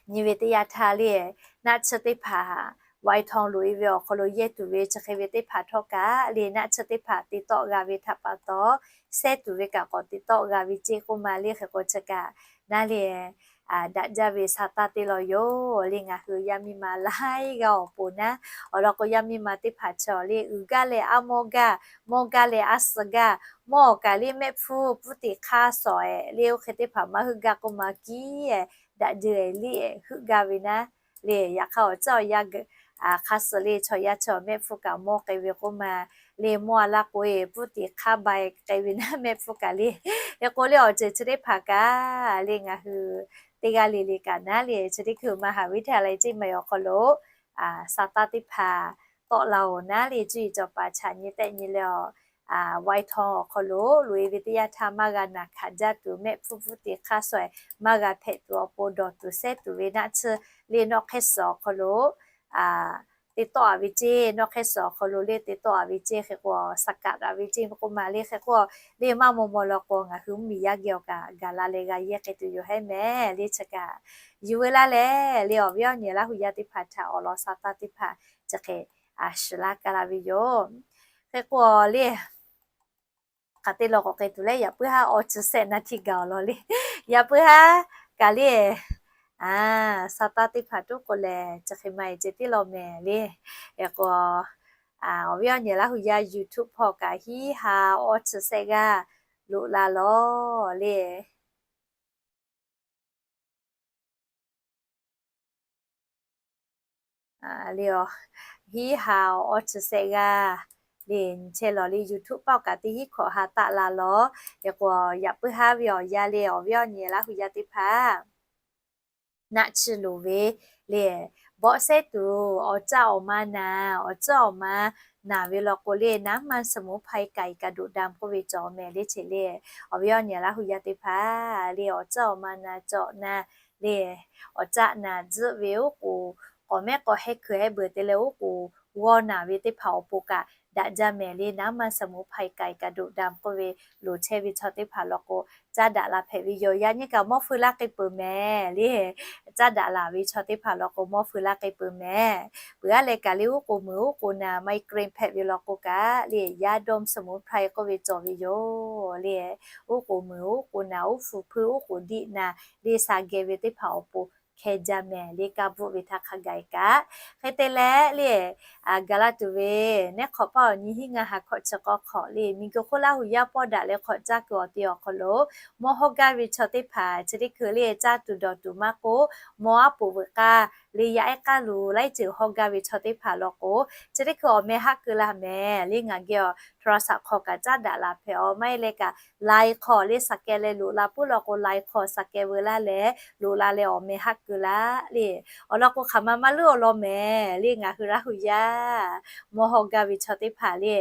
nyi ve teˇ yanˇ htaˇ le, naˆ chiˇ teˇ hpaˍ ไวทอง loꞈ-e ve awˬ hk'aw lo yehˇ tuˬ ve chi hk'e ve teˇ hpaˍ htawˇ kaꞈ le, naˆ chiˇ teˇ hpaˍ te tawˆ g'a ve htaꞈ pa taw, sehˉ tuˬ ve kaꞈ k'awꞈ te tawˆ g'a ve ceˇ k'oˆ ma le. Hk'e k'o chi kaꞈ naˉ le, daꞈ jaˇ ve sa taˇ teˇ law yoˬ le. Ngaˬ hui yaˇ miˇ ma laiˉ g'aˇ awˬ pon naˉ, awˬ lawn k'o, yaˇ miˇ ma teˇ hpaˍ chaw le uiˍ gaˇ leh aˉ mawˇ gaˇ, mawˇ gaˇ leh aˉ suh gaˇ, mawˇ kaꞈ le mehˆ hpfuhˇ pfuhˇ tiꞈ hk'aˇ shawˍ-e le, oˇ hk'e teˇ hpaˍ maˇ heuˆ gaˇ k'oˆ ma kiˉ daꞈ jehˬ le, heuˆ gaˇ ve naˉ le. Yaꞈ hk'aˇ awˬ caˉ awˬ yaˇ hk'a suh le chaw yaˇ chaw mehˆ hpfuhˇ kaꞈ mawˇ k'ai ve k'oˆ ma le, mawˇ-a laˇ k'o-e pfuhˇ tiꞈ hk'aˇ ba k'ai ve naˉ mehˆ hpfuhˇ kaꞈ le. Hk'e k'o le, awˬ ceuˬ chi teˇ hpaˍ kaꞈ le ngaˬ hui teˇ g'aˇ le le kaꞈ naˉ le, chi teˇ hkui มหาวิทยาลัย ceˇ maˬ awˬ hk'aw lo sa taˇ teˇ hpaˍ tawˆ la-oˬ naˉ le, cuˇ yiˍ cawˬ paˍ chaꞈ nyi tehˆ nyi leh awˬ ไวทอง awˬ hk'aw lo loꞈ-e ve teˇ yanˇ htaˇ maˇ g'a naˬ hkanˍ jaˇ tuˬ, mehˆ hpfuhˇ pfuhˇ tiꞈ hk'aˇ shawˍ-e maˇ g'a hpehꞈ tuˬ awˬ pon dawˬ tuˬ sehˉ tuˬ ve naˆ chiˇ le nawˆ hk'ehˇ suhˍ awˬ hk'aw lo te tawˆ-a ve ceˇ. Nawˆ hk'ehˇ suhˍ awˬ hk'aw lo le te tawˆ-a ve ceˇ. Hk'e k'o สกัด a ve ceˇ k'oˆ ma le. Hk'e k'o le maˇ maw maw law k'o ngaˬ hui mvuhˇmiˬ yaˇ geh awˬ kaꞈ gaˬ la leh g'a yehˇ k'ai tuˬ yoˬ hehˉ mehˍ le. Chi kaꞈ yuˬ veu laˇ leh le, awˬ viˉ awˬ nyi Laˇ hu yaˇ teˇ hpaˍ htaꞈ awˬ lawn sa taˇ teˇ hpaˍ chi hk'e shiˍ laˇ ka la ve yoˬ. Hk'e k'o le, hk'aˬ te lawˬ k'awꞈ k'ai tuˬ leh, yaꞈ puiˉ haˉ awˇ chi sehˆ naˉ htiˇ gaˬ awˬ lawn le. Yaꞈ puiˉ haˉ kaꞈ le, sa taˇ teˇ hpaˍ tuˉ k'o lehˬ chi hk'e ma-e ceh tiˉ law mehˍ le. Hk'e k'o, awˬ viˉ awˬ nyi Laˇ hu yaˇ YouTube hpawˇ kaꞈ hiˉ ha awˇ chi sehˆ g'aˇ loꞈ la lawˬ le. Le, hiˉ ha awˇ chi sehˆ g'aˇ le nyi chehˇ lawˬ le. YouTube paˆ kaꞈ teˇ hinˉ hkawꞈ ha taˆ la lawˬ. Hk'e k'o, yaꞈ puiˉ haˉ ve awˬ yanˇ le, awˬ viˉ awˬ nyi Laˇ hu yaˇ teˇ hpaˍ naˆ chiˇ loˍ ve le, bawˆ sehˉ tuˬ awˬ caˆ awˬ ma naˍ, awˬ caˆ awˬ ma naˍ ve law k'o le, น้ำมันสมุนไพรไก่กระดูกดำ k'oˆ ve cawˬ mehˍ le. Chi le, awˬ viˉ awˬ nyi Laˇ hu yaˇ teˇ hpaˍ le, awˬ caˆ awˬ ma naˍ cawˬ naˍ le, awˬ caˆ naˍ tzuhˆ ve oˉ k'oˍ k'awꞈ mehˉ k'awꞈ heh hkui heh beuˬ te leh oˉ k'oˍ g'awˇ naˍ ve teˇ hpaˍ awˬ pon kaꞈ daꞈ jaˇ mehˍ le. น้ำมันสมุนไพร ไก่กระดูกดำ k'oˆ ve loˍ chehˇ ve chaw teˇ hpaˍ law k'o, caˇ daꞈ la hpehꞈ ve yoˬ. Yaꞈ nyi kaꞈ mawˇ feu laˇ k'ai peuˬ mehˍ le. Caˇ daꞈ laˬ ve chaw teˇ hpaˍ law k'o, mawˇ feu laˇ k'ai peuˬ mehˍ. Peuˬ aˉ leh kaꞈ le, uˉ k'oˍ muiˬ uˉ k'oˍ naˬ, migraine hpehꞈ ve law k'o kaꞈ le, ยาดมสมุนไพร k'oˆ ve cawˬ ve yoˬ le. Uˉ k'oˍ muiˬ uˉ k'oˍ naˬ, uˉ fuˍ hpui uˉ k'oˍ diˆ naˬ le, sha geh ve teˇ hpaˍ awˬ pon hkeh jaˇ mehˍ le. Kaˇ bvuhˆ ve htaˇ hk'a gaˬ kaꞈ, hk'e te leh le, gaˬ la tuˬ ve neˉ hk'awꞈ paˇ awˬ nyi hiˉ ngaˇ ha hkawꞈ chi k'awˇ hk'awꞈ le, miˬguiˬ hk'oˆ Laˇ huˍ yaˇ pawˆ daꞈ leh hk'awꞈ caˇ kuiˬ awˬ ti awˬ hk'aw lo, mawˇ hawˇ gaˇ ve chaw teˇ hpaˍ chi teˇ hkui le, caˇ tuˬ dawˬ tuˬ maˇ k'oˆ, mawˇ aˉ poꞈ veuꞈ k'aˇ le, yaˇ ehˉ k'aˇ lo laiˉ ceuˬ hawˇ gaˇ ve chaw teˇ hpaˍ law k'o, chi teˇ hkui awˬ meh haˆ keu la mehˍ le. Ngaˬ geh awˬ โทรศัพท์ hk'aw kaꞈ caˇ daꞈ la hpehꞈ-aw. Maˇ heˆ leh kaꞈ ไลน์ hk'aw le, sha keh leh loꞈ la puiˉ law k'o, ไลน์ hk'aw sha keh veu laˇ leh loꞈ la leh awˬ meh haˆ keu laˇ le. Awˬ lawn k'o, hk'aˬ ma maˇ leuˉ awˬ lawn mehˍ le. Ngaˬ hui Laˇ huˍ yaˇ mawˇ hawˇ gaˇ ve chaw teˇ hpaˍ le,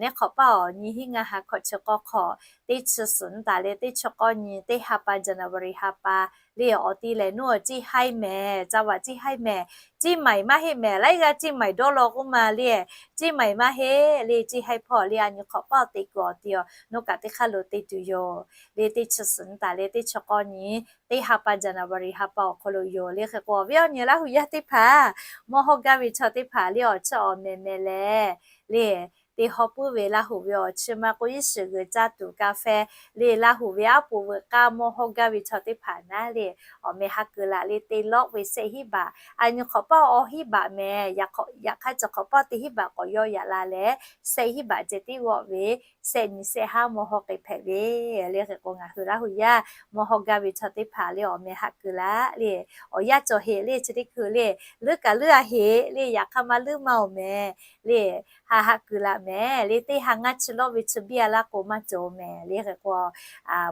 neˉ hk'awꞈ paˇ awˬ nyi hiˉ ngaˇ ha hkawꞈ chi k'awˇ hk'awꞈ, teˇ chi suhˍ ntaˍ leh teˇ chi k'awˇ nyi, teˇ ha pa January ha pa le, awˬ ti lehˬ nuˇ awˬ ciˇ haiˇ mehˍ, caˇ vaꞈ ciˇ haiˇ mehˍ. Ciˇ maiˍ maˇ heˆ mehˍ. Laiˉ g'aˇ ciˇ maiˍ dawˇ law k'oˆ ma le, ciˇ maiˍ maˇ heˆ le. Ciˇ haiˇ hpawˇ le, a nyi hk'awꞈ paˇ awˬ te kuiˬ awˬ ti awˬ nuˇ kaꞈ teˇ hk'aˇ lo te tuˬ yoˬ le. Teˇ chi suhˍ ntaˍ leh teˇ chi k'awˇ nyi, teˇ ha pa January ha pa awˬ hk'aw lo yoˬ le. Hk'e k'o, awˬ viˉ awˬ nyi Laˇ huˍ yaˇ teˇ hpaˍ, mawˇ hawˇ gaˇ ve chaw teˇ hpaˍ le, awˬ chiˇ awˬ meh meh leh le, teˇ hawˇ puiˉ ve Laˇ huˍ ve awˬ chiˇ maˇ k'oˆ, iˉ shiˍ g'uiˬ caˇ tuˬ กาแฟ le, Laˇ huˍ ve aˉ poꞈ veuꞈ k'aˇ mawˇ hawˇ gaˇ ve chaw teˇ hpaˍ naˉ le, awˬ meh haˆ keu laˇ le. Teˇ lawˆ ve shehˆ hiˉ baꞈ, a nyi hk'awꞈ paˇ awˬ hiˉ baꞈ mehˍ. Yaꞈ hk'aˇ chi hk'awꞈ paˇ teˇ hiˉ baꞈ k'awꞈ yawˇ yaꞈ la leh, shehˆ hiˉ baꞈ ceh tiˉ g'awˆ ve, shehˆ nyi shehˆ haˉ mawˇ hawˇ k'ai hpehꞈ ve le. Hk'e k'o, ngaˬ hui Laˇ huˍ yaˇ mawˇ hawˇ gaˇ ve chaw teˇ hpaˍ le, awˬ meh haˆ keu laˇ le. Awˬ yanˇ cawˬ heꞈ le, chi teˇ hkui le, leuˉ kaꞈ leuˉ a heꞈ le, yaꞈ hk'aˇ maˇ leuˉ maˇ-oˬ mehˍ le. Ha haˆ keu laˇ mehˍ le. Teˇ ha ngaˇ chi lawˇ ve chi biˇ a laˇ k'o maˇ cawˬ mehˍ le. Hk'e k'o,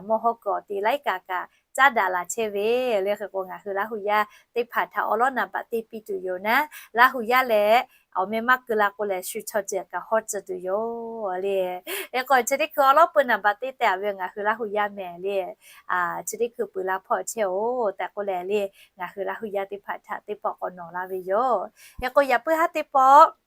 mawˇ hawˇ kuiˬ awˬ ti laiˉ kaꞈ kaꞈ caˉ daꞈ laˬ chehˇ ve le. Hk'e k'o, ngaˬ hui Laˇ huˍ yaˇ teˇ hpaˍ htaꞈ awˉ lawˉ naˍ baꞈ te piˇ tuˬ yoˬ naˉ, Laˇ huˍ yaˇ lehˬ awˬ meh maˇ keu la k'o lehˬ, shu chaw ceuˬ kaꞈ hawˉ tcuh tuˬ yoˬ le. Hk'e k'o, chi teˇ hkui awˉ lawˉ peu naˍ baꞈ te tehꞈ a ve ngaˬ hui Laˇ huˍ yaˇ mehˍ le. Chi teˇ hkui peuˬ la hpawˇ chehˇ-oˬ tehꞈ k'oˆ leh le, ngaˬ hui Laˇ huˍ yaˇ teˇ hpaˍ htaꞈ teˇ pawˆ k'awꞈ nawˬ laˇ ve yoˬ. Hk'e k'o, yaꞈ puiˉ haˉ teˇ pawˆ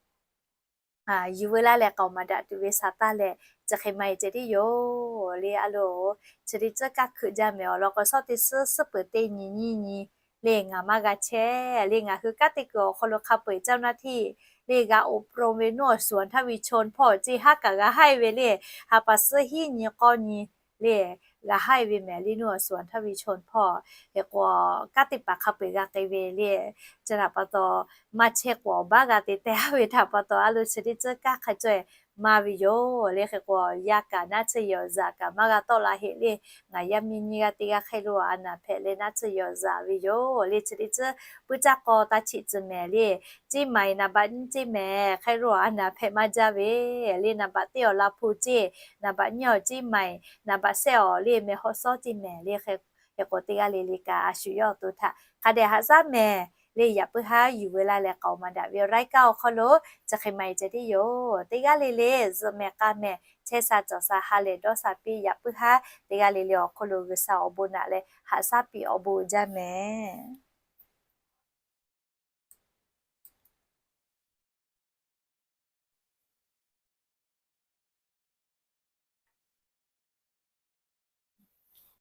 yuˬ veu laˇ leh k'aoˍ maˍ daꞈ tuˬ ve sha taˇ leh, chi hk'e maˇ heˆ ceh tiˉ yoˬ le. A loˬ, chi teˇ tcuhˉ kaˇ hkeuꞈ jaˇ mehˍ. Awˬ lawn k'o, shawˉ teˇ suhˉ suhˉ peuˬ teˇ nyi nyiˇ nyi le, ngaˬ maˇ g'a chehˇ le. Ngaˬ hui kanˉ te kuiˬ awˬ hk'aw lo hk'a peu-eˬ เจ้าหน้าที่ le g'a อบรม ve nuˇ awˬ suhˍ ท่านวิชาญ hpawˇ ceˇ haˉ kaꞈ g'a haiˇ ve le. Ha pa suhˉ hiˉ nyi k'awˇ nyi le, g'a haiˇ ve mehˍ le nuˇ awˬ suhˍ ท่านวิชาญ hpawˇ. Hk'e k'o, kanˉ te paˍ hk'a peu-eˬ g'a k'ai ve le. Chi htaꞈ pa taw, maˇ chehˇ k'o awˬ baˆ g'a te teh ve htaꞈ pa taw, a loˬ chi teˇ tcuhˉ kaˇ hk'a caweh maˇ ve yoˬ le. Hk'e k'o, yaˇ kaꞈ naˉ tsuhˇ yawˬ zaꞈ kaꞈ maˇ g'a tawˆ la heꞈ le. Ngaˬ yaˇ miˇ nyiˇ g'aˇ teˇ g'aˇ hk'e lo a naˍ hpehꞈ leh naˉ tsuhˇ yawˬ zaꞈ ve yoˬ le. Chi teˇ tcuhˉ puiˉ caˇ k'aw taˇ cheꞈ tcuh mehˍ le. Ceˇ maiˍ naˍ baꞈ nyiˇ ceˇ mehˍ hk'e lo a naˍ hpehꞈ maˇ jaˇ ve le. Naˍ baꞈ teˇ awˬ la hpu ceˇ, naˍ baꞈ nyiˇ awˬ ceˇ maiˍ, naˍ baꞈ shehˆ awˬ le meh hawˉ sawˉ ceˇ mehˍ le. Hk'e k'o, teˇ g'aˇ le le kaꞈ a shu yawˇ awˬ to htaꞈ hk'a dehꞈ haꞈ shaˉ mehˍ le. Yaꞈ puiˉ haˉ yuˬ veu laˇ leh k'aoˍ maˍ daꞈ ve รายการ awˬ hk'aw lo chi hk'e maˇ heˆ ceh tiˉ yoˬ. Teˇ g'aˇ le le zuhꞈ mehˍ k'a mehˍ, chehˇ sha cawˬ sha ha lehˬ dawˇ sha piˇ. Yaꞈ puiˉ haˉ teˇ g'aˇ le le awˬ hk'aw lo G'uiˬsha awˬ bon naꞈ leh haꞈ shaˉ piˇ awˬ bon uiˍ jaˇ mehˍ.